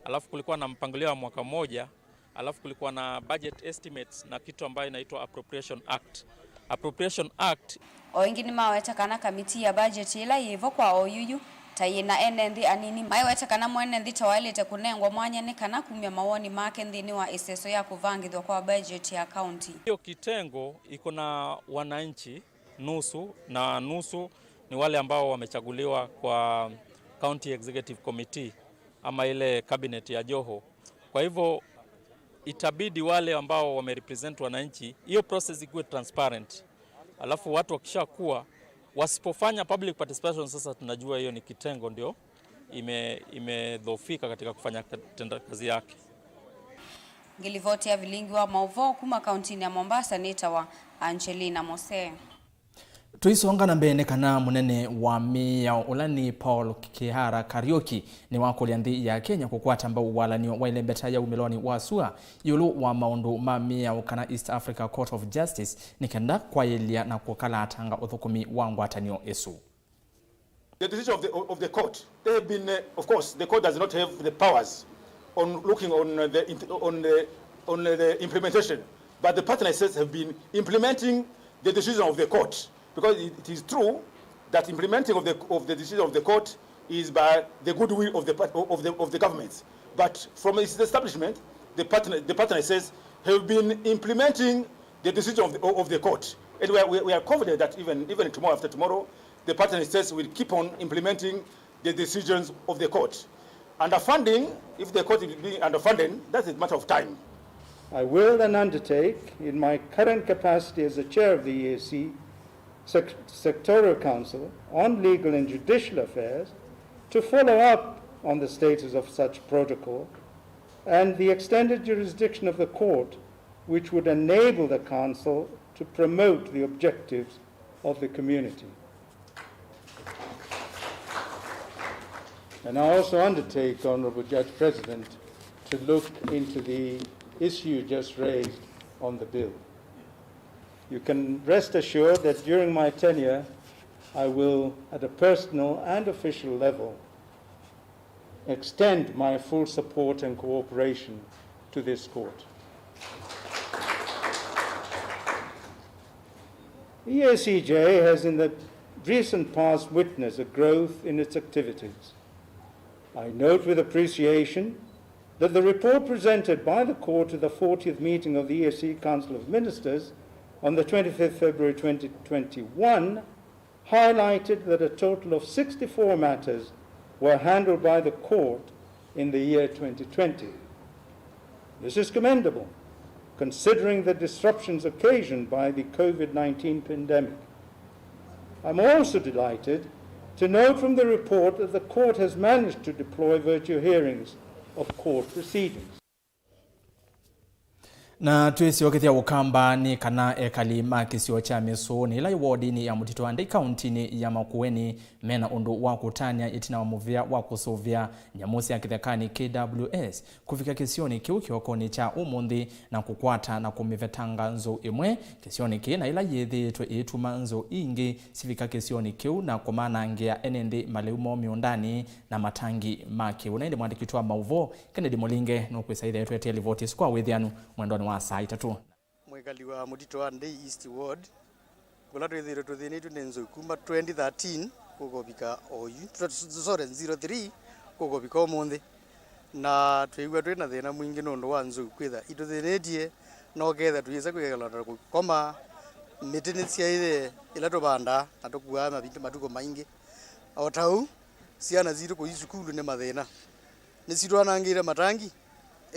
Alafu kulikuwa na mpangilio wa mwaka moja, alafu kulikuwa na budget estimates na kitu ambayo inaitwa Appropriation Act. Appropriation Act. O ĩngĩ nĩmaweta kana kamiti ya budget ĩla yĩvo kwa oyuyu ta yĩna ene nthĩ anini. Maiweta kana mwene nthĩ ta waĩlĩte kũnengwa mwanya nĩ kana kumya mawoni make nthĩnĩ wa ĩseso ya kũvangĩthwa kwa budget ya county. Hiyo kitengo iko na wananchi nusu na nusu ni wale ambao wamechaguliwa kwa County Executive Committee ama ile cabinet ya Joho. Kwa hivyo itabidi wale ambao wamerepresent wananchi, hiyo process ikuwe transparent. Alafu watu wakishakuwa, wasipofanya public participation, sasa tunajua hiyo ni kitengo ndio ime-, imedhoofika katika kufanya ka-, tenda kazi yake. Ngĩlivoti ya vilingi wa maũvoo kuma kauntinĩ ya Mombasa nĩtawa Angelina Mose. Tũisonga na mbee, nĩ kana mũnene wa mĩao ũla nĩ Paul Kihara Kariuki nĩwakũlya nthĩ ya Kenya kũkwata mbau walan'yo wa ĩlembeta ya umĩlonĩ wa sua ĩũlũ wa maũndũ ma mĩao kana East Africa Court of Justice nĩ kenda kwaĩlya na kũkalatanga ũthũkũmi wa ngwatanĩo ĩsu. The decision of the, of the court, they have been, uh, of course, the court does not have the powers on looking on, uh, the int-, on the, on, uh, the implementation, but the partner states have been implementing the decision of the court, because it, it is true that implementing of the, of the decision of the court is by the goodwill of the part-, of the, of the governments. But from its establishment, the partner, the partner states have been implementing the decision of the, of the court. And we are, we, we are confident that even, even tomorrow, after tomorrow, the partner states will keep on implementing the decisions of the court. Underfunding, if the court is being underfunded, that's a matter of time. I will then undertake, in my current capacity as the chair of the E A C Sec-, Sectorial Council on Legal and Judicial Affairs, to follow up on the status of such protocol and the extended jurisdiction of the court, which would enable the council to promote the objectives of the community. And I also undertake, Honorable Judge President, to look into the issue you just raised on the bill. You can rest assured that during my tenure, I will, at a personal and official level, extend my full support and cooperation to this court. E A C J has in the recent past witnessed a growth in its activities. I note with appreciation that the report presented by the court to the fortieth meeting of the E A C Council of Ministers on the twenty-fifth February twenty twenty-one highlighted that a total of sixty-four matters were handled by the court in the year twenty twenty. This is commendable, considering the disruptions occasioned by the COVID nineteen pandemic. I'm also delighted to note from the report that the court has managed to deploy virtual hearings of court proceedings. Na twĩsyokethya Ũkamba nĩ kana ekali ma kĩsio kya Mĩsũũnĩ, ĩla ĩ wodinĩ ya Mũtitũ wa Ndei, kauntinĩ ya Makueni, mena ũndũ wa kũtany'a ĩtina wa mũvĩa wa kũsũvĩa nyamũ sya kĩthekanĩ, K W S, kũvika kĩsionĩ kĩu kĩokonĩ kya ũmũnthĩ na kũkwata na kũmĩvetanga nzou ĩmwe kĩsionĩ kĩĩ, na ĩla yĩthĩĩtwe ĩituma nzou ingĩ sivika kĩsionĩ kĩu na kũmanangĩa ene nthĩ malĩu moo mĩũndanĩ na matangi ma kĩw'ũ. Na ĩndĩ mũandĩki witũ wa maũvoo Kennedy Mũlinge nũkwĩsa ĩthe twetie livoti ĩsu kwa wĩthĩanu mwendonĩ wa saa itatũ. Mwĩkali wa Mũtitũ wa Ndei East Ward, kũla twĩthĩĩtwe tũthĩnĩtw'e nĩ nzou kuma twenty thirteen kũkovika oyu, sorry, zero three kũkovika ũmũnthĩ. Na twĩw'a twĩ na thĩna mwingĩ nũndũ wa nzou kwĩtha itũthĩnĩtye, na ũkethĩa tũyĩsa kwĩkala na kũkoma, mĩtĩ nĩsyaĩe ĩla tũvandaa na tũkuaa mavinda matukũ maingĩ. O ta ũu, syana sitũ kũthi sukulu nĩ mathĩna. Nĩsitwanangĩte matangi,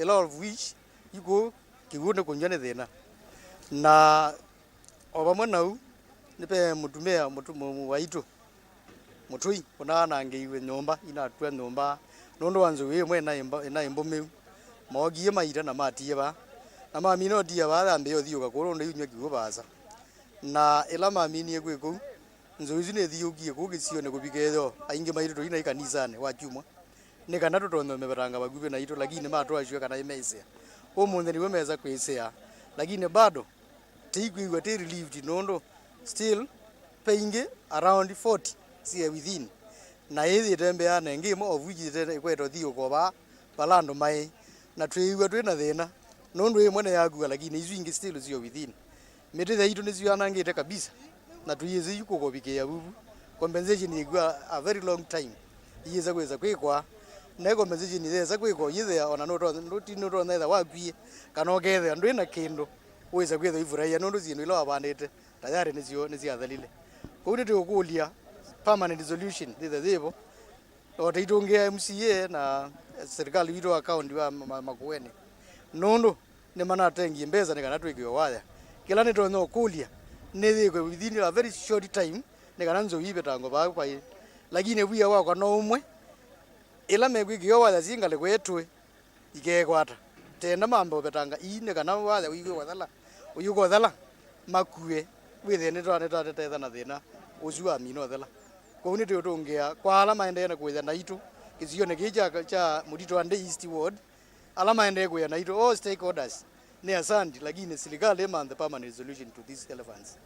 a lot of which yu kũu kĩw'ũ nĩ kũnyw'a nĩ thĩna. Na o vamwe na ũu, nĩ ve mũtumĩa mũtu-, mũ-, mũ-, waitũ mũtũi ũnaanangĩiwe nyũmba, inatw'a nyũmba nũndũ wa nzou ĩmwe ĩnaĩ mba-, ĩnaĩ mbũmĩu. Mookie maita na matie vaa. Na mamina ũtia vaa, yambĩĩa ũthiũũka kũũ nũndũ ĩunyw'a kĩw'ũ vaasa. Na ĩla maminie kwĩ kũu, nzou isu nĩthiũũkie kũu kĩsionĩ kũvika ĩyoo, aingĩ maitũ tũi na ikanisanĩ wa kyumwa, nĩ kana tũtonye ũmĩvetanga vakuvĩ naitũ, lakini matwasya kana ĩmeĩsĩa. Ũmũnthĩ nĩw'o mesa kwĩsĩa, lakini bado tĩikwĩw'a tĩ relieved nũndũ still ve ingĩ around forty syĩ within, na ĩĩ yĩtembeaa na ĩngĩ ĩmwe of which ĩte-, ĩkwete ũthiũũko vaa vala andũ maĩ, na twĩĩw'a twĩ na thĩna nũndũ ĩmwe nĩyakua, lakini isu ingĩ still syĩ within. Mĩtĩ yaitũ nĩsyanangĩte kabisa, na tũyĩsĩ yu kũkovikĩĩa vuvu. Compensation yĩkw'a a very long time iyĩsa kwĩsa kwĩkwa, na compensation yĩsa kwĩkwa yĩthĩa ona nũto-, nũti-, nũtonya ĩtha wakwie, kana ũkethĩa ndwĩ na kĩndũ, wĩsa kwĩthwa ifuraia nũndũ syĩndũ ila wavandĩte tayarĩ nĩsyo nĩsyathalile. Kwoou nĩtũũkũlya permanent solution yĩthe yĩvo. O ta itũngĩa M C A na serikali witũ wa kaunti wa Ma-, Ma-, Makueni, nũndũ nĩmanatengie mbesa nĩ kana twĩkĩwe waya. Kĩla nĩtonya ũkũlya nĩ yĩkwe within a very short time nĩ kana nzou ivetangwe vaa vai. Lakini wia wakwa no ũmwe, ĩla mekwĩkĩwa waya syĩ ngalĩko ĩtwe ikeekwata. Tenda mambe ũvetanga ii nĩ kana waya ũyũkothela, ũyũkothela makue, wĩthĩe nĩtwa-, nĩtwatetethana thĩna ũsu wamina ũthela. Kwoou nĩtũũtũngĩa kwa ala maendee na kũĩthya naitũ kĩsionĩ kĩĩ kya, kya Mũtitũ wa Ndei East Ward, ala maendee kũĩa naitũ, all stakeholders, nĩ asandi, lakini silikalĩ ĩmanthe permanent solution to these elephants.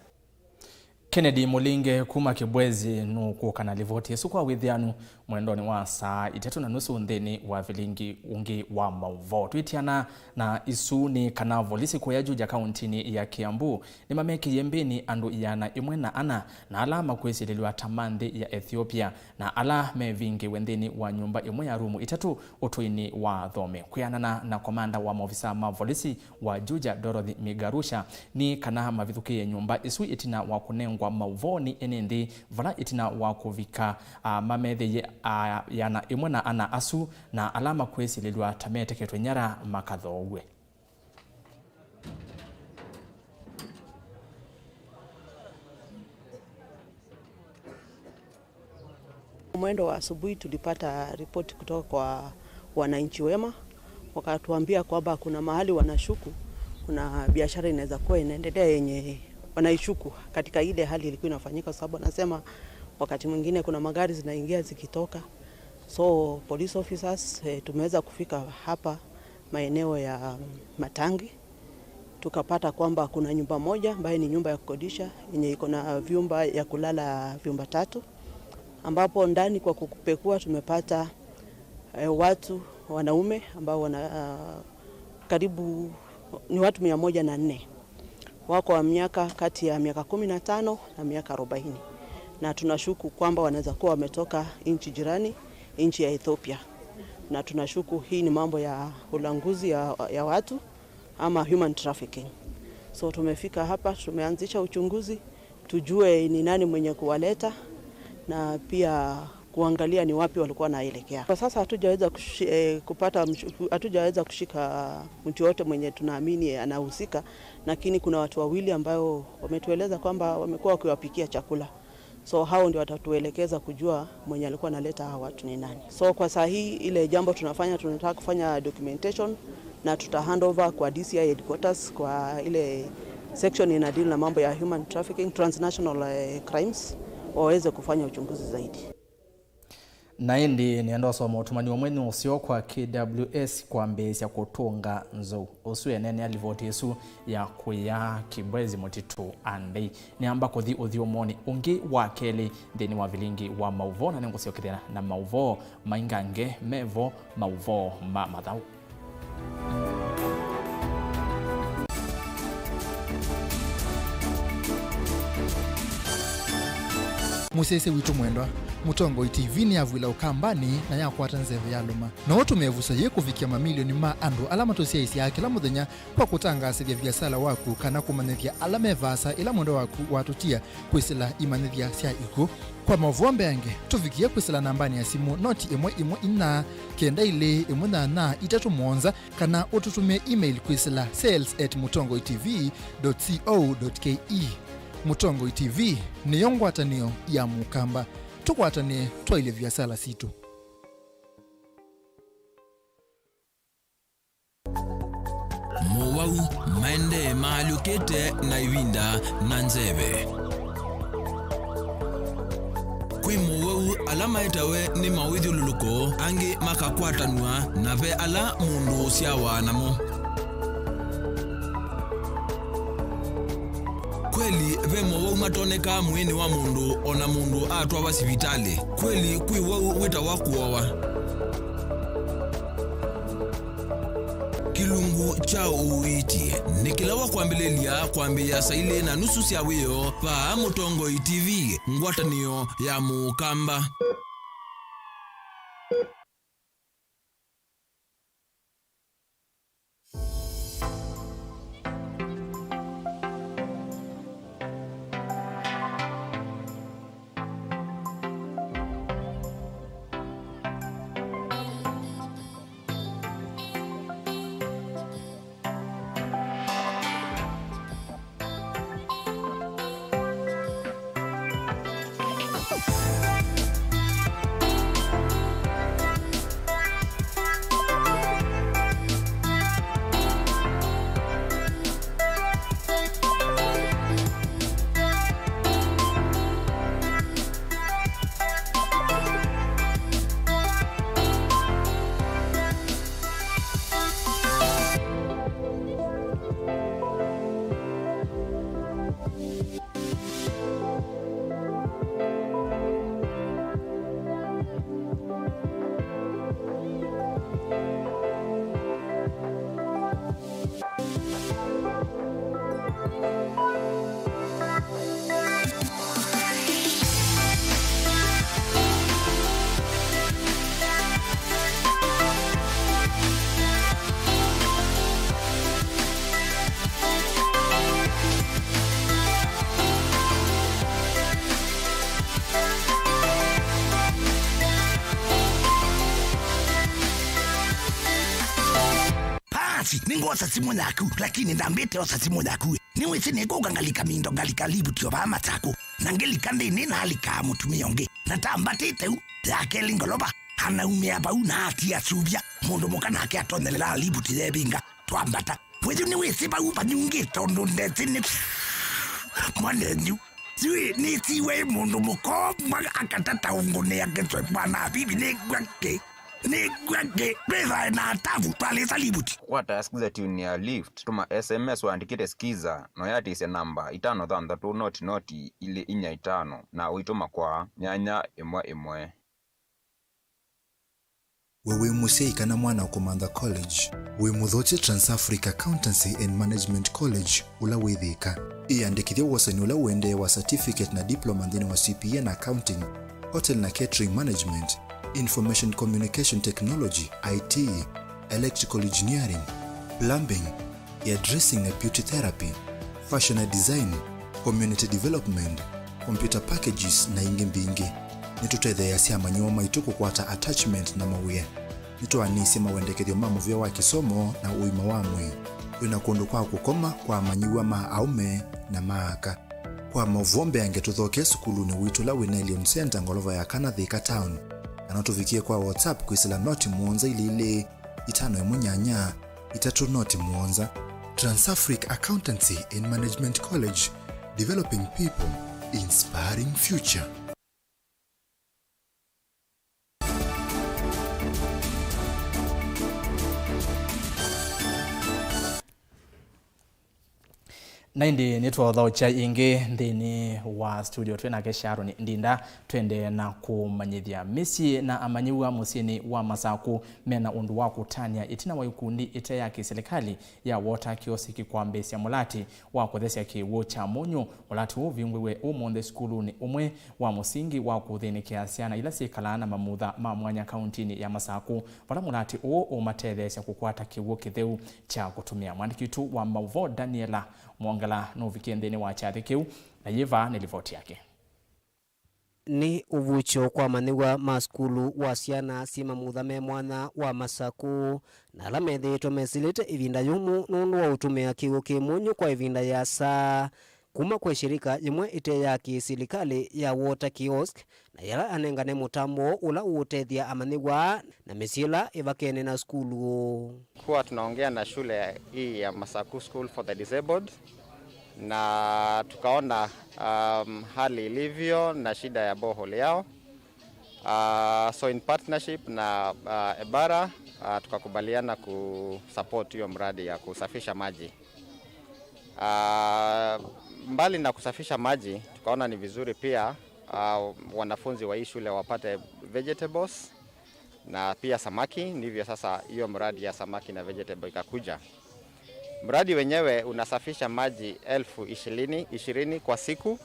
Kennedy Mũlinge kuma Kĩbwezi nũkũka na livoti ĩsu kwa wĩthĩanu mwendonĩ wa saa itatũ na nusu nthĩnĩ wa vilingi ũngĩ wa maũvoo. Twĩtiana na isu nĩ kana volisi kũya Juja kauntinĩ ya Kiambu nĩmamekĩie mbĩni andũ ĩana ĩmwe na ana na ala makwĩsilĩlw'a ta ma nthĩ ya Ethiopia na ala mevingĩwe nthĩnĩ wa nyũmba ĩmwe ya rumu itatũ ũtũinĩ wa Thome. Kwĩanana na komanda wa maovisa ma volisi wa Juja, Dorothy Migarusha, nĩ kana mavithũkĩĩe nyũmba ĩsu ĩtina wa kũnengwa maũvoo nĩ ene nthĩ, vala ĩtina wa kũvika, a, mamethĩie, a, ĩana ĩmwe na ana asu na ala makwĩsilĩlw'a ta meteketwe nyara makathoowe. Mwendo wa asubuhi tulipata ripoti kutoka kwa wananchi wema, wakatuambia kwamba kuna mahali wanashuku kuna biashara inaweza kuwa inaendelea yenye wanaishuku katika ile hali ilikuwa inafanyika, kwa sababu anasema wakati mwingine kuna magari zinaingia zikitoka. So police officers, eh, tumeweza kufika hapa maeneo ya Matangi, tukapata kwamba kuna nyumba moja ambayo ni nyumba ya kukodisha yenye iko na vyumba ya kulala vyumba tatu, ambapo ndani kwa kupekua tumepata, eh, watu wanaume ambao wana, ah, karibu ni watu mia moja na nne. Wako wa miaka kati ya miaka kumi na tano na miaka arobaini, na tunashuku kwamba wanaweza kuwa wametoka nchi jirani, nchi ya Ethiopia, na tunashuku hii ni mambo ya ulanguzi ya, ya watu ama human trafficking. So tumefika hapa, tumeanzisha uchunguzi, tujue ni nani mwenye kuwaleta na pia kuangalia ni wapi walikuwa wanaelekea. Kwa sasa hatujaweza kushi-, eh, kupata mshu-, hatujaweza kushika mtu yote mwenye tunaamini anahusika, lakini kuna watu wawili ambao wametueleza kwamba wamekuwa wakiwapikia chakula. So hao ndio watatuelekeza kujua mwenye alikuwa analeta hawa watu ni nani. So kwa saa hii ile jambo tunafanya, tunataka kufanya documentation na tuta hand over kwa D C I headquarters, kwa ile section ina deal na mambo ya human trafficking, transnational, eh, crimes, waweze kufanya uchunguzi zaidi. Na ĩndĩ nĩenda ũsoma ũtũmani ũmwe nĩ ũseo kwa K W S kwambĩĩsya kũtũnga nzou. Ũsu eneenea livoti ĩsu ya kũya Kibwezi Mũtitũ Andei. Nĩamba kũthi ũthyũmũonĩ ũngĩ wa kelĩ nthĩnĩ wa vilingi wa maũvoo, na nĩngũsyokethya na maũvoo maingange mevo, maũvoo ma mathaũ. Mũsyaĩĩsya witũ mwendwa, Mũtongoi T V nĩyavw'ĩla Ũkambanĩ na yakwata nzeve yalũma. No ũtũmĩe ĩvuso yĩĩ kũvikĩa mamilioni ma andũ ala matũsyaĩĩsyaa kĩla mũthenya kwa kũtangaasĩthya viasala waku kana kũmanyĩthya ala me vaasa ĩla mwendwa waku watũtia kwĩsĩla imanyĩthya sya ikw'ũ. Kwa maũvoo mbeange, tũvikĩe kwĩsĩla nambanĩ ya simũ noti ĩmwe ĩmwe inya kenda ilĩ ĩmwe nyanya itatũ mũonza, kana ũtũtũmĩe email kwĩsĩla sales at mũtongoi T V dot co dot K E. Mũtongoi T V nĩyo ngwatanĩo ya Mũkamba. Tũkwatanĩe twaĩlye viasala sitũ. Mowau maendee maalyũkĩte na ĩvinda na nzeve. Kwĩ mowau ala maetawe nĩ mawĩthyũlũlũko, angĩ makakwatanw'a, na ve ala mũndũ ũsyawa namo. Kweli, ve mowau matonekaa mwĩĩnĩ wa mũndũ o na mũndũ atwawa sivitalĩ. Kweli, kwĩ wau wĩtawa kũowa. Kĩlungu kya ũiiti nĩ kĩla wa kwambĩlĩlya kwambĩĩa saa ilĩ na nusu sya wĩoo vaa Mũtongoi T V, ngwatanĩo ya Mũkamba. Basi, nĩngwosa simũ yaku, lakini ndambĩte osa simũ yaku. Nĩwĩsĩ nĩkũka ngalika mindo, ngalika livuti o vaa Masaku, na ngĩlika nthĩnĩ nalikaa mũtumĩa ũngĩ, na tambatĩte u ya kelĩ ngolova, anaumĩa vau na atia suvya mũndũ mũka nake atonyelelaa livuti yevinga, twambata. Wĩthu nĩwĩsĩ vau vanyungĩte ũndũ ndesĩ nĩ mwanenyu. Yui nĩsiwe mũndũ mũkomwa akatata ũngũnĩa kĩswe mwana avivi nĩngwa kĩ. Nĩngwa kĩ. Twĩthae na atavu twalĩsa livuti. Kwata skiza tune ya Lift, tũma S M S wandĩkĩte skiza, na ũyatĩĩsya namba itano thanthatũ noti noti ilĩ inya itano, na ũitũma kwa nyanya ĩmwe ĩmwe. We wĩ mũsyai kana mwana ũkũmantha college? Wĩ mũthokye Trans-Africa Accountancy and Management College ũla wĩ Thĩka. Ĩyandĩkĩthye wosani ũla ũendee wa certificate na diploma nthĩnĩ wa C P A na accounting, hotel na catering management, information communication technology, I T, electrical engineering, plumbing, hairdressing na beauty therapy. Fashion and design, community development, computer packages, na ingĩ mbingĩ. Nĩtũtetheeasya amanyĩw'a maitũ kũkwata attachment na mawĩa. Nĩtwaanĩsye mawendekethyo ma mũvĩa wa kĩsomo na ũima wa mwĩĩ. Twĩ na kũndũ kwa kũkoma kwa amanyĩw'a ma aũme na ma aka. Kwa maũvoo mbeange, tũthokee sukulunĩ witũ ũla wĩ Nailion Center, ngolova ya kana, Thika Town. Kana ũtũvikĩe kwa WhatsApp kwĩsĩla noti mũonza ilĩ ilĩ itano ĩmwe nyanya itatũ noti mũonza. Transafric Accountancy and Management College, developing people, inspiring future. Na ĩndĩ nĩtwaũthaũkya ĩngĩ nthĩnĩ wa studio twĩ nake Sharon Ndinda, twende na kũmanyĩthya. Mĩsyĩ na amanyĩw'a mũsyĩnĩ wa Masakũ mena ũndũ wa kũtanĩa ĩtina wa ikundi ĩte ya kĩsilikalĩ ya Water Kiosk kwambĩĩsya mũlati wa kũthesya kĩw'ũ kya mũnyũ. Mũlati ũũ ũvingũiwe ũmũnthĩ sukulunĩ ũmwe wa mũsingi wa kũthĩnĩkĩa syana ila syĩkalaa na mamutha ma mwanya kauntinĩ ya Masakũ, vala mũlati ũũ ũmatetheesya kũkwata kĩw'ũ kĩtheu kya kũtũmĩa. Mwandĩki witũ wa maũvoo Daniela Mwongela nũvikie nthĩnĩ wa kyathĩ kĩu, na yĩva nĩ livoti yake. Nĩ ũvukyũ kwa amanyĩw'a ma sukulu wa syana syĩ mamutha me mwanya wa Masakũ, na ala methĩĩtwe mesĩlĩte ĩvinda yũmũ nũndũ wa ũtũmĩa kĩw'ũ kĩ mũnyũ kwa ĩvinda yĩasa, kuma kwĩ shirika yĩmwe ĩte ya kĩsilikalĩ ya Water Kiosk, na yĩla anengane mũtambo ũla ũũtethya amanyĩw'a na mĩsyĩ ĩla ĩvakene na sukulu. Kuwa tunaongea na shule hii ya Masakũ School for the Disabled, na tukaona, um, hali ilivyo na shida ya borehole yao. Uh, so in partnership na, uh, Ebara, uh, tukakubaliana kusupport hiyo mradi ya kusafisha maji. Uh, mbali na kusafisha maji, tukaona ni vizuri pia, uh, wanafunzi wa hii shule wapate vegetables na pia samaki, ndivyo sasa hiyo mradi ya samaki na vegetable ikakuja. Mradi wenyewe unasafisha maji elfu ishirini, ishirini kwa siku,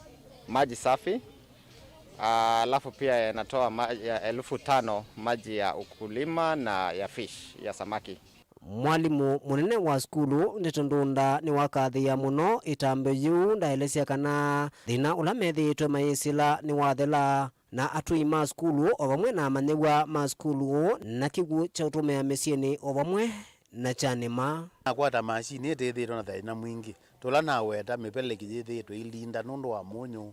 maji safi. Ah, alafu pia yanatoa ma-, ya elfu tano maji ya ukulima na ya fish, ya samaki. Mwalimũ mũnene wa sukulu, Ndeto Ndunda, nĩwakathĩĩa mũno ĩtambya yĩu, ndaelesya kana thĩna ũla methĩĩtwe mayĩsĩla nĩwathela. Na atwei ma sukulu o vamwe na amanyĩw'a ma sukulu na kĩw'ũ kya ũtũmĩa mĩsyĩnĩ o vamwe na kya nĩma. Nakwata mashini ĩtĩthĩtwe na thĩna mwingĩ. Tũla naweta mĩveleki yĩthĩĩtwe ĩilinda nũndũ wa mũnyũ.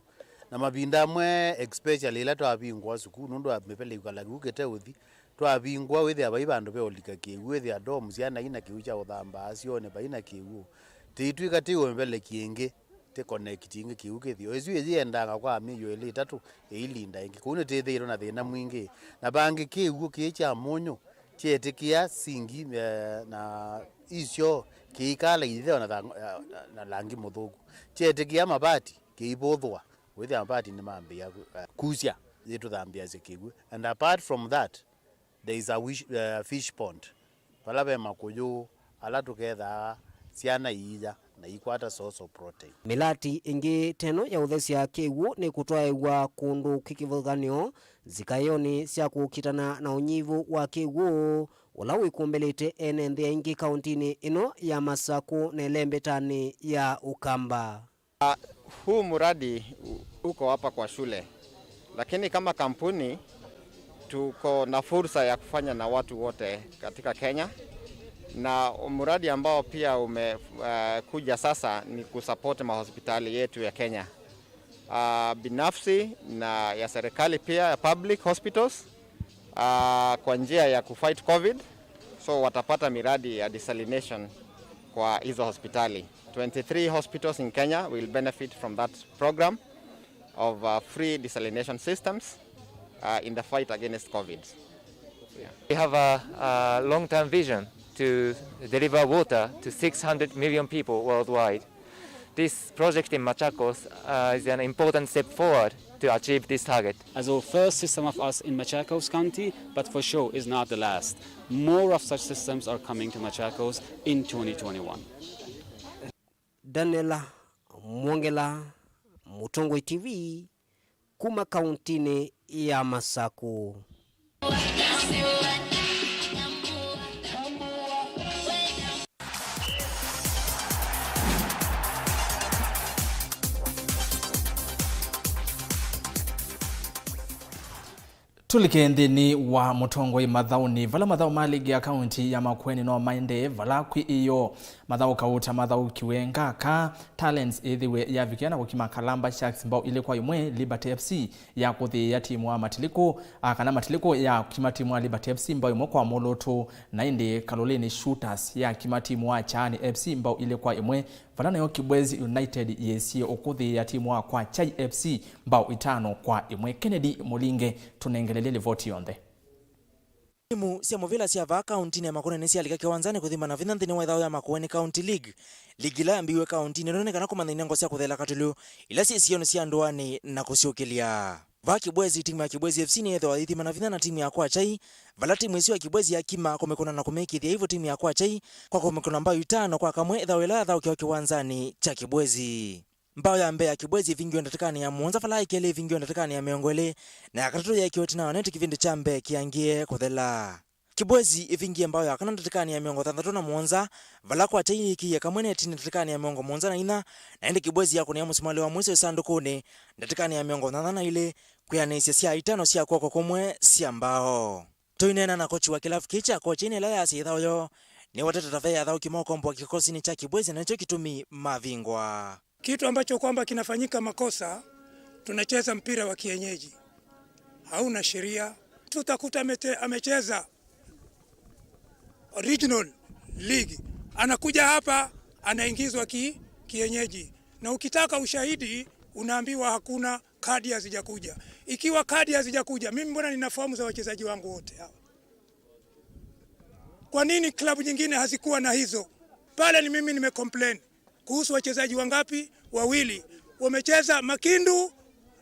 Na mavinda amwe, especially ĩla twavingũa sukulu nũndũ wa mĩveleki kũkala kĩw'ũ kĩteũthi, twavingũa wĩthĩa vai vandũ ve ũlika kĩw'ũ, wĩthĩa dorm syana ina kĩw'ũ kya ũthambaa syoo, vai na kĩw'ũ. Tĩitw'ĩka tĩiwe mĩveleki ĩngĩ. Tĩ connect ĩngĩ kĩw'ũ kĩthi. O ĩsu ĩyĩendanga kwa myei ĩlĩ ĩtatũ, ĩilinda ĩngĩ. Kũu nĩtĩthĩĩtwe na thĩna mwingĩ. Na vangĩ kĩw'ũ kĩĩ kya mũnyũ kyeetĩkĩa singi, eh, na isyo kĩikala itheo na thang-, eh, na langi mũthũku. Kyeetĩkĩa mavati kĩivũthũa. Wĩthĩa mavati nĩmambĩĩa ku-, eh, kusya yĩtũthambĩasya kĩw'ũ. And apart from that, there is a wish, uh, fish pond, vala ve makũyũ ala tũkethaa syana iiya na ikwata source of protein. Mĩlati ĩngĩ teno ya ũthesya kĩw'ũ nĩ kũtwaĩwa kũndũ kwĩ kĩvathũkany'o nzikaĩonĩ sya kũkitana na ũnyivu wa kĩw'ũ ũla wĩkumbĩlĩte ene nthĩ aingĩ kauntinĩ ĩno ya Masakũ na ĩlembetanĩ ya Ũkamba. Ah, huu mradi u-, uko hapa kwa shule, lakini kama kampuni tuko na fursa ya kufanya na watu wote katika Kenya, na mradi ambao pia ume-, eh, kuja sasa ni kusupport mahospitali yetu ya Kenya, ah, binafsi na ya serikali pia, ya public hospitals. Ah, kwa njia ya kufight covid, so watapata miradi ya desalination kwa hizo hospitali. Twenty-three hospitals in Kenya will benefit from that program of, uh, free desalination systems, uh, in the fight against covid. Yeah. We have a, a long-term vision to deliver water to six hundred million people worldwide. This project in Machakos, uh, is an important step forward to achieve this target. As our first system of us in Machakos County, but for sure is not the last. More of such systems are coming to Machakos in twenty twenty-one. Daniela Mwongela, Mũtongoi T V, kuma kauntinĩ ya Masakũ. Tũlike nthĩnĩ wa mũtongoi mathaũnĩ, vala mathaũ ma ligi ya kaunti ya Makueni no maendee vala kwĩ ĩyoo. Mathaũ kauta mathaũkiwe ngaka Talents ĩthĩwe yavikĩa na kũkima Kalamba Sharks mbao ilĩ kwa ĩmwe, Liberty F C ya kũthĩĩa timu wa Matilikũ, a, kana Matilikũ ya kũkima timu wa Liberty F C mbao ĩmwe kwa mũlũtũ, na ĩndĩ Kaloleni Shooters ya kima timu wa Chaani F C mbao ilĩ kwa ĩmwe, vala nayo Kibwezi United yĩsie ũkũthĩĩa timu wa Kwa Chai F C mbao itano kwa ĩmwe. Kennedy Mũlinge tũnengelelye livoti yonthe. Timu sya mũvĩla sya vaa kauntinĩ ya Makueni nĩsyalika kĩwanzanĩ kũthimana vinya nthĩnĩ wa ĩthaũ ya Makueni County League. Ligi ĩla yambĩĩwe kauntinĩ ĩno nĩ kana kũmanyĩthya ngo sya kũthela katũlũ ila syĩ sionĩ sya ndũanĩ na kũsyũkĩlya. Vaa Kibwezi, timu ya Kibwezi F C nĩyĩthĩwa yĩthimana vinya na timu ya Kwa Chai, vala timu ĩsu ya Kibwezi yakima kũmĩkũna na kũmĩkĩthya ĩvu timu ya Kwa Chai kwa kũmĩkũna mbao itano kwa kamwe ĩthaũ ĩla yathaũkĩwa kĩwanzanĩ kya Kibwezi. Mbao ya mbee ya Kibwezi ĩvingiwe ndatĩkanĩ ya mũonza, vala ya kelĩ ĩvingiwe ndatĩkanĩ ya mĩongo ĩlĩ, na ya katatũ yeekiwe ĩtina wa neti kĩvĩndĩ kya mbee kĩangĩe kũthela. Kibwezi ĩvingie mbao ya kana ndatĩkanĩ ya mĩongo thanthatũ na mũonza, vala Kwa Chai yĩkĩie kamwe netinĩ ndatĩkanĩ ya mĩongo mũonza na inya, na ĩndĩ Kibwezi yakũnĩa mũsumalĩ wa mũisyo ĩsandũkũnĩ ndatĩkanĩ ya mĩongo nyanya na ilĩ, kwĩanĩsya syaa itano sya kw'oko kũmwe sya mbao. Tũineena na kochi wa kĩlavu kĩĩ kya Kwa Chai, ĩla yasya ĩthaũ yoo, nĩwetete ta ve athaũki ma ũkomboa kĩkosinĩ kya Kibwezi, na nĩkyo kĩtumi mavingwa. Kitu ambacho kwamba kinafanyika makosa, tunacheza mpira wa kienyeji. Hauna sheria. Tutakuta amete-, amecheza original league. Anakuja hapa, anaingizwa ki-, kienyeji. Na ukitaka ushahidi, unaambiwa hakuna, kadi hazijakuja. Ikiwa kadi hazijakuja, mimi mbona nina fomu za wachezaji wangu wote hawa? Kwa nini klabu nyingine hazikuwa na hizo? Pale ni mimi nimecomplain kuhusu wachezaji wangapi? Wawili. Wamecheza Makindu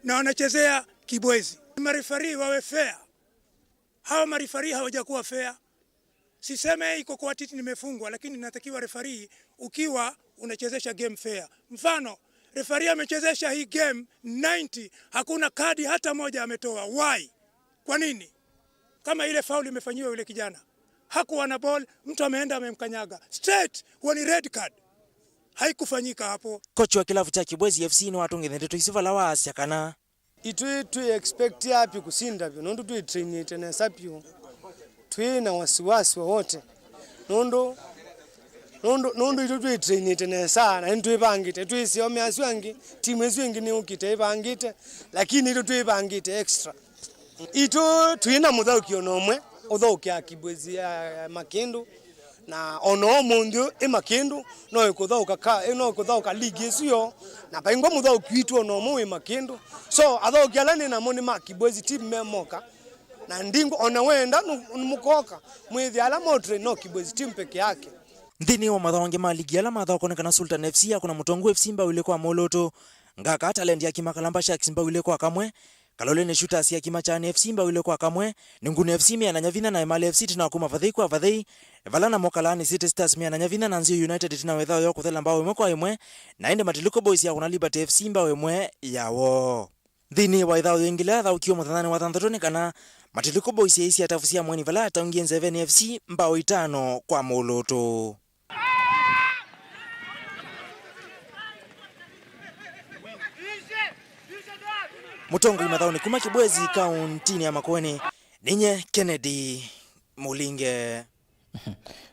na wanachezea Kibwezi. Marefari wawe fair. Hawa marefari hawajakuwa fair. Siseme iko kwa titi nimefungwa, lakini natakiwa refari ukiwa unachezesha game fair. Mfano, refari amechezesha hii game ninety, hakuna kadi hata moja ametoa. Why? Kwa nini? Kama ile foul imefanyiwa yule kijana. Hakuwa na ball, mtu ameenda amemkanyaga. Straight, huo ni red card. Haikufanyika hapo. Kochi wa kĩlavu kya Kibwezi F C nĩwatũngĩthye ndeto isu vala waasya kana, itwĩ twĩ expect api kũsinda vyũ, nũndũ twĩ trainĩte nesa vyũ. Twĩ na wasiwasi wowote. Nũndũ, nũndũ, nũndũ itũ twĩ trainĩte nesa, na nĩtwĩvangĩte. Twĩsĩ ome asu angĩ, timu ĩsu ĩngĩ nĩyũkĩte ĩvangĩte, lakini itũ twĩvangĩte extra. Itũ twĩ na mũthaũki ona ũmwe ũthaũkĩa Kibwezi ya, ya Makĩndũ, na ona ũmũnthĩ ũyũ ĩ Makĩndũ, no ĩkũthaũka ka, no ĩkũthaũka ligi ĩsu yoo, na vaingwa mũthaũki witũ ona ũmwe wĩ Makĩndũ. So, athaũki ala nĩ namo nĩ ma Kibwezi team me moka, na ndingwa ona wenda nũ-, nĩmũkoka, mwĩthĩa ala motre no Kibwezi team peke yake. Nthĩnĩ wa mathaũ angĩ ma ligi ala mathaũkwa nĩ kana Sultan F C yakũna Mũtongu F C mbao ilĩ kwa mũlũtũ, Ngaka Talent yakima Kalamba Sharks mbao ilĩ kwa kamwe, Kaloleni Shooters yakima Kyani F C mbao ilĩ kwa kamwe, Nunguni F C meanany'a vinya na Emali F C ĩtina wa kuma vathei kwa vathei, vala namo Kalaani City Stars meanany'a vinya na Nzio United ĩtina wa ĩthaũ yoo kũthela mbao ĩmwe kwa ĩmwe, na ĩndĩ Matiliko Boys yakũna Liberty F C mbao ĩmwe ya woo. Nthĩnĩ wa ĩthaũ yĩngĩ ĩla yathaũkiwe mũthenyanĩ wa thanthatũ nĩ kana Matiliko Boys yaisye atavu sya mweni vala yataungie Nzeveni F C mbao itano kwa mũlũtũ. Mũtongoi mathaũnĩ kuma Kibwezi kauntinĩ ya Makueni, ninye Kennedy Mũlinge.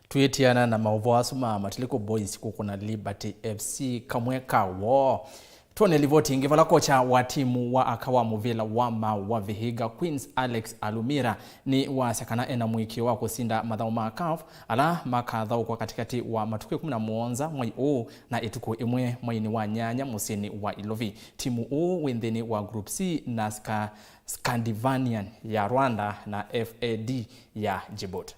Twĩtiana na maũvoo asu ma Matiliko Boys kũkũna Liberty F C kamwe ka woo, twone livoti ĩngĩ vala kocha wa timu wa aka wa mũvĩla wa maũ wa Vihiga Queens, Alex Alumira, nĩwasya kana ena mũĩkĩĩo wa kũsinda mathaũ ma CAF ala makathaũkwa katĩkatĩ wa matukũ ĩkũmi na mũonza mwai ũũ na ĩtukũ ĩmwe mweinĩ wa nyanya mũsyĩnĩ wa Ilovi. Timu ũũ wĩ nthĩnĩ wa Group C na Ska-, Scandinavian ya Rwanda na F A D ya Djibouti.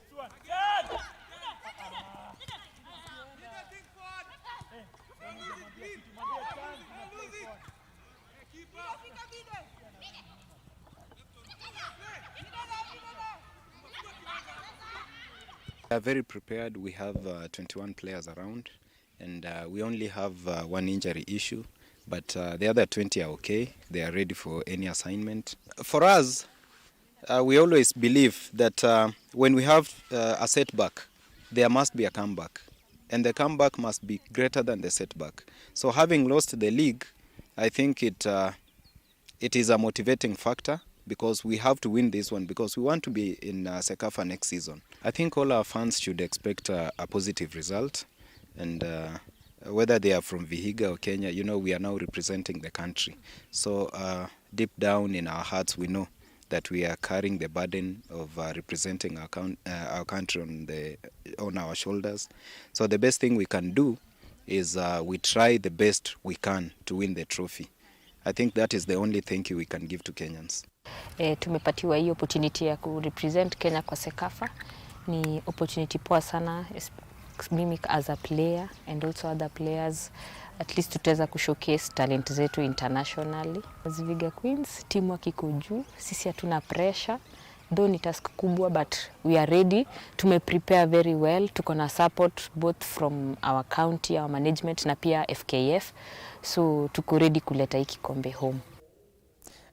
We are very prepared. We have, uh, twenty-one players around, and, uh, we only have, uh, one injury issue, but, uh, the other twenty are okay. They are ready for any assignment. For us, uh, we always believe that, uh, when we have, uh, a setback, there must be a comeback, and the comeback must be greater than the setback. So having lost the league, I think it, uh, it is a motivating factor. because we have to win this one because we want to be in uh, CECAFA next season. I think all our fans should expect uh, a positive result, and uh, whether they are from Vihiga or Kenya, you know, we are now representing the country. So uh, deep down in our hearts, we know that we are carrying the burden of uh, representing our, coun- uh, our country on the on our shoulders. So the best thing we can do is uh, we try the best we can to win the trophy. I think that is the only thank you we can give to Kenyans. E, tumepatiwa hii opportunity ya kurepresent Kenya kwa CECAFA. Ni opportunity poa sana, es- mimi as a player and also other players, at least tutaweza kushowcase talent zetu internationally. As Vihiga Queens, teamwork iko juu, sisi hatuna pressure. Though ni task kubwa, but we are ready. Tumeprepare very well. Tuko na support both from our county, our management na pia F K F. So tuko ready kuleta hii kikombe home.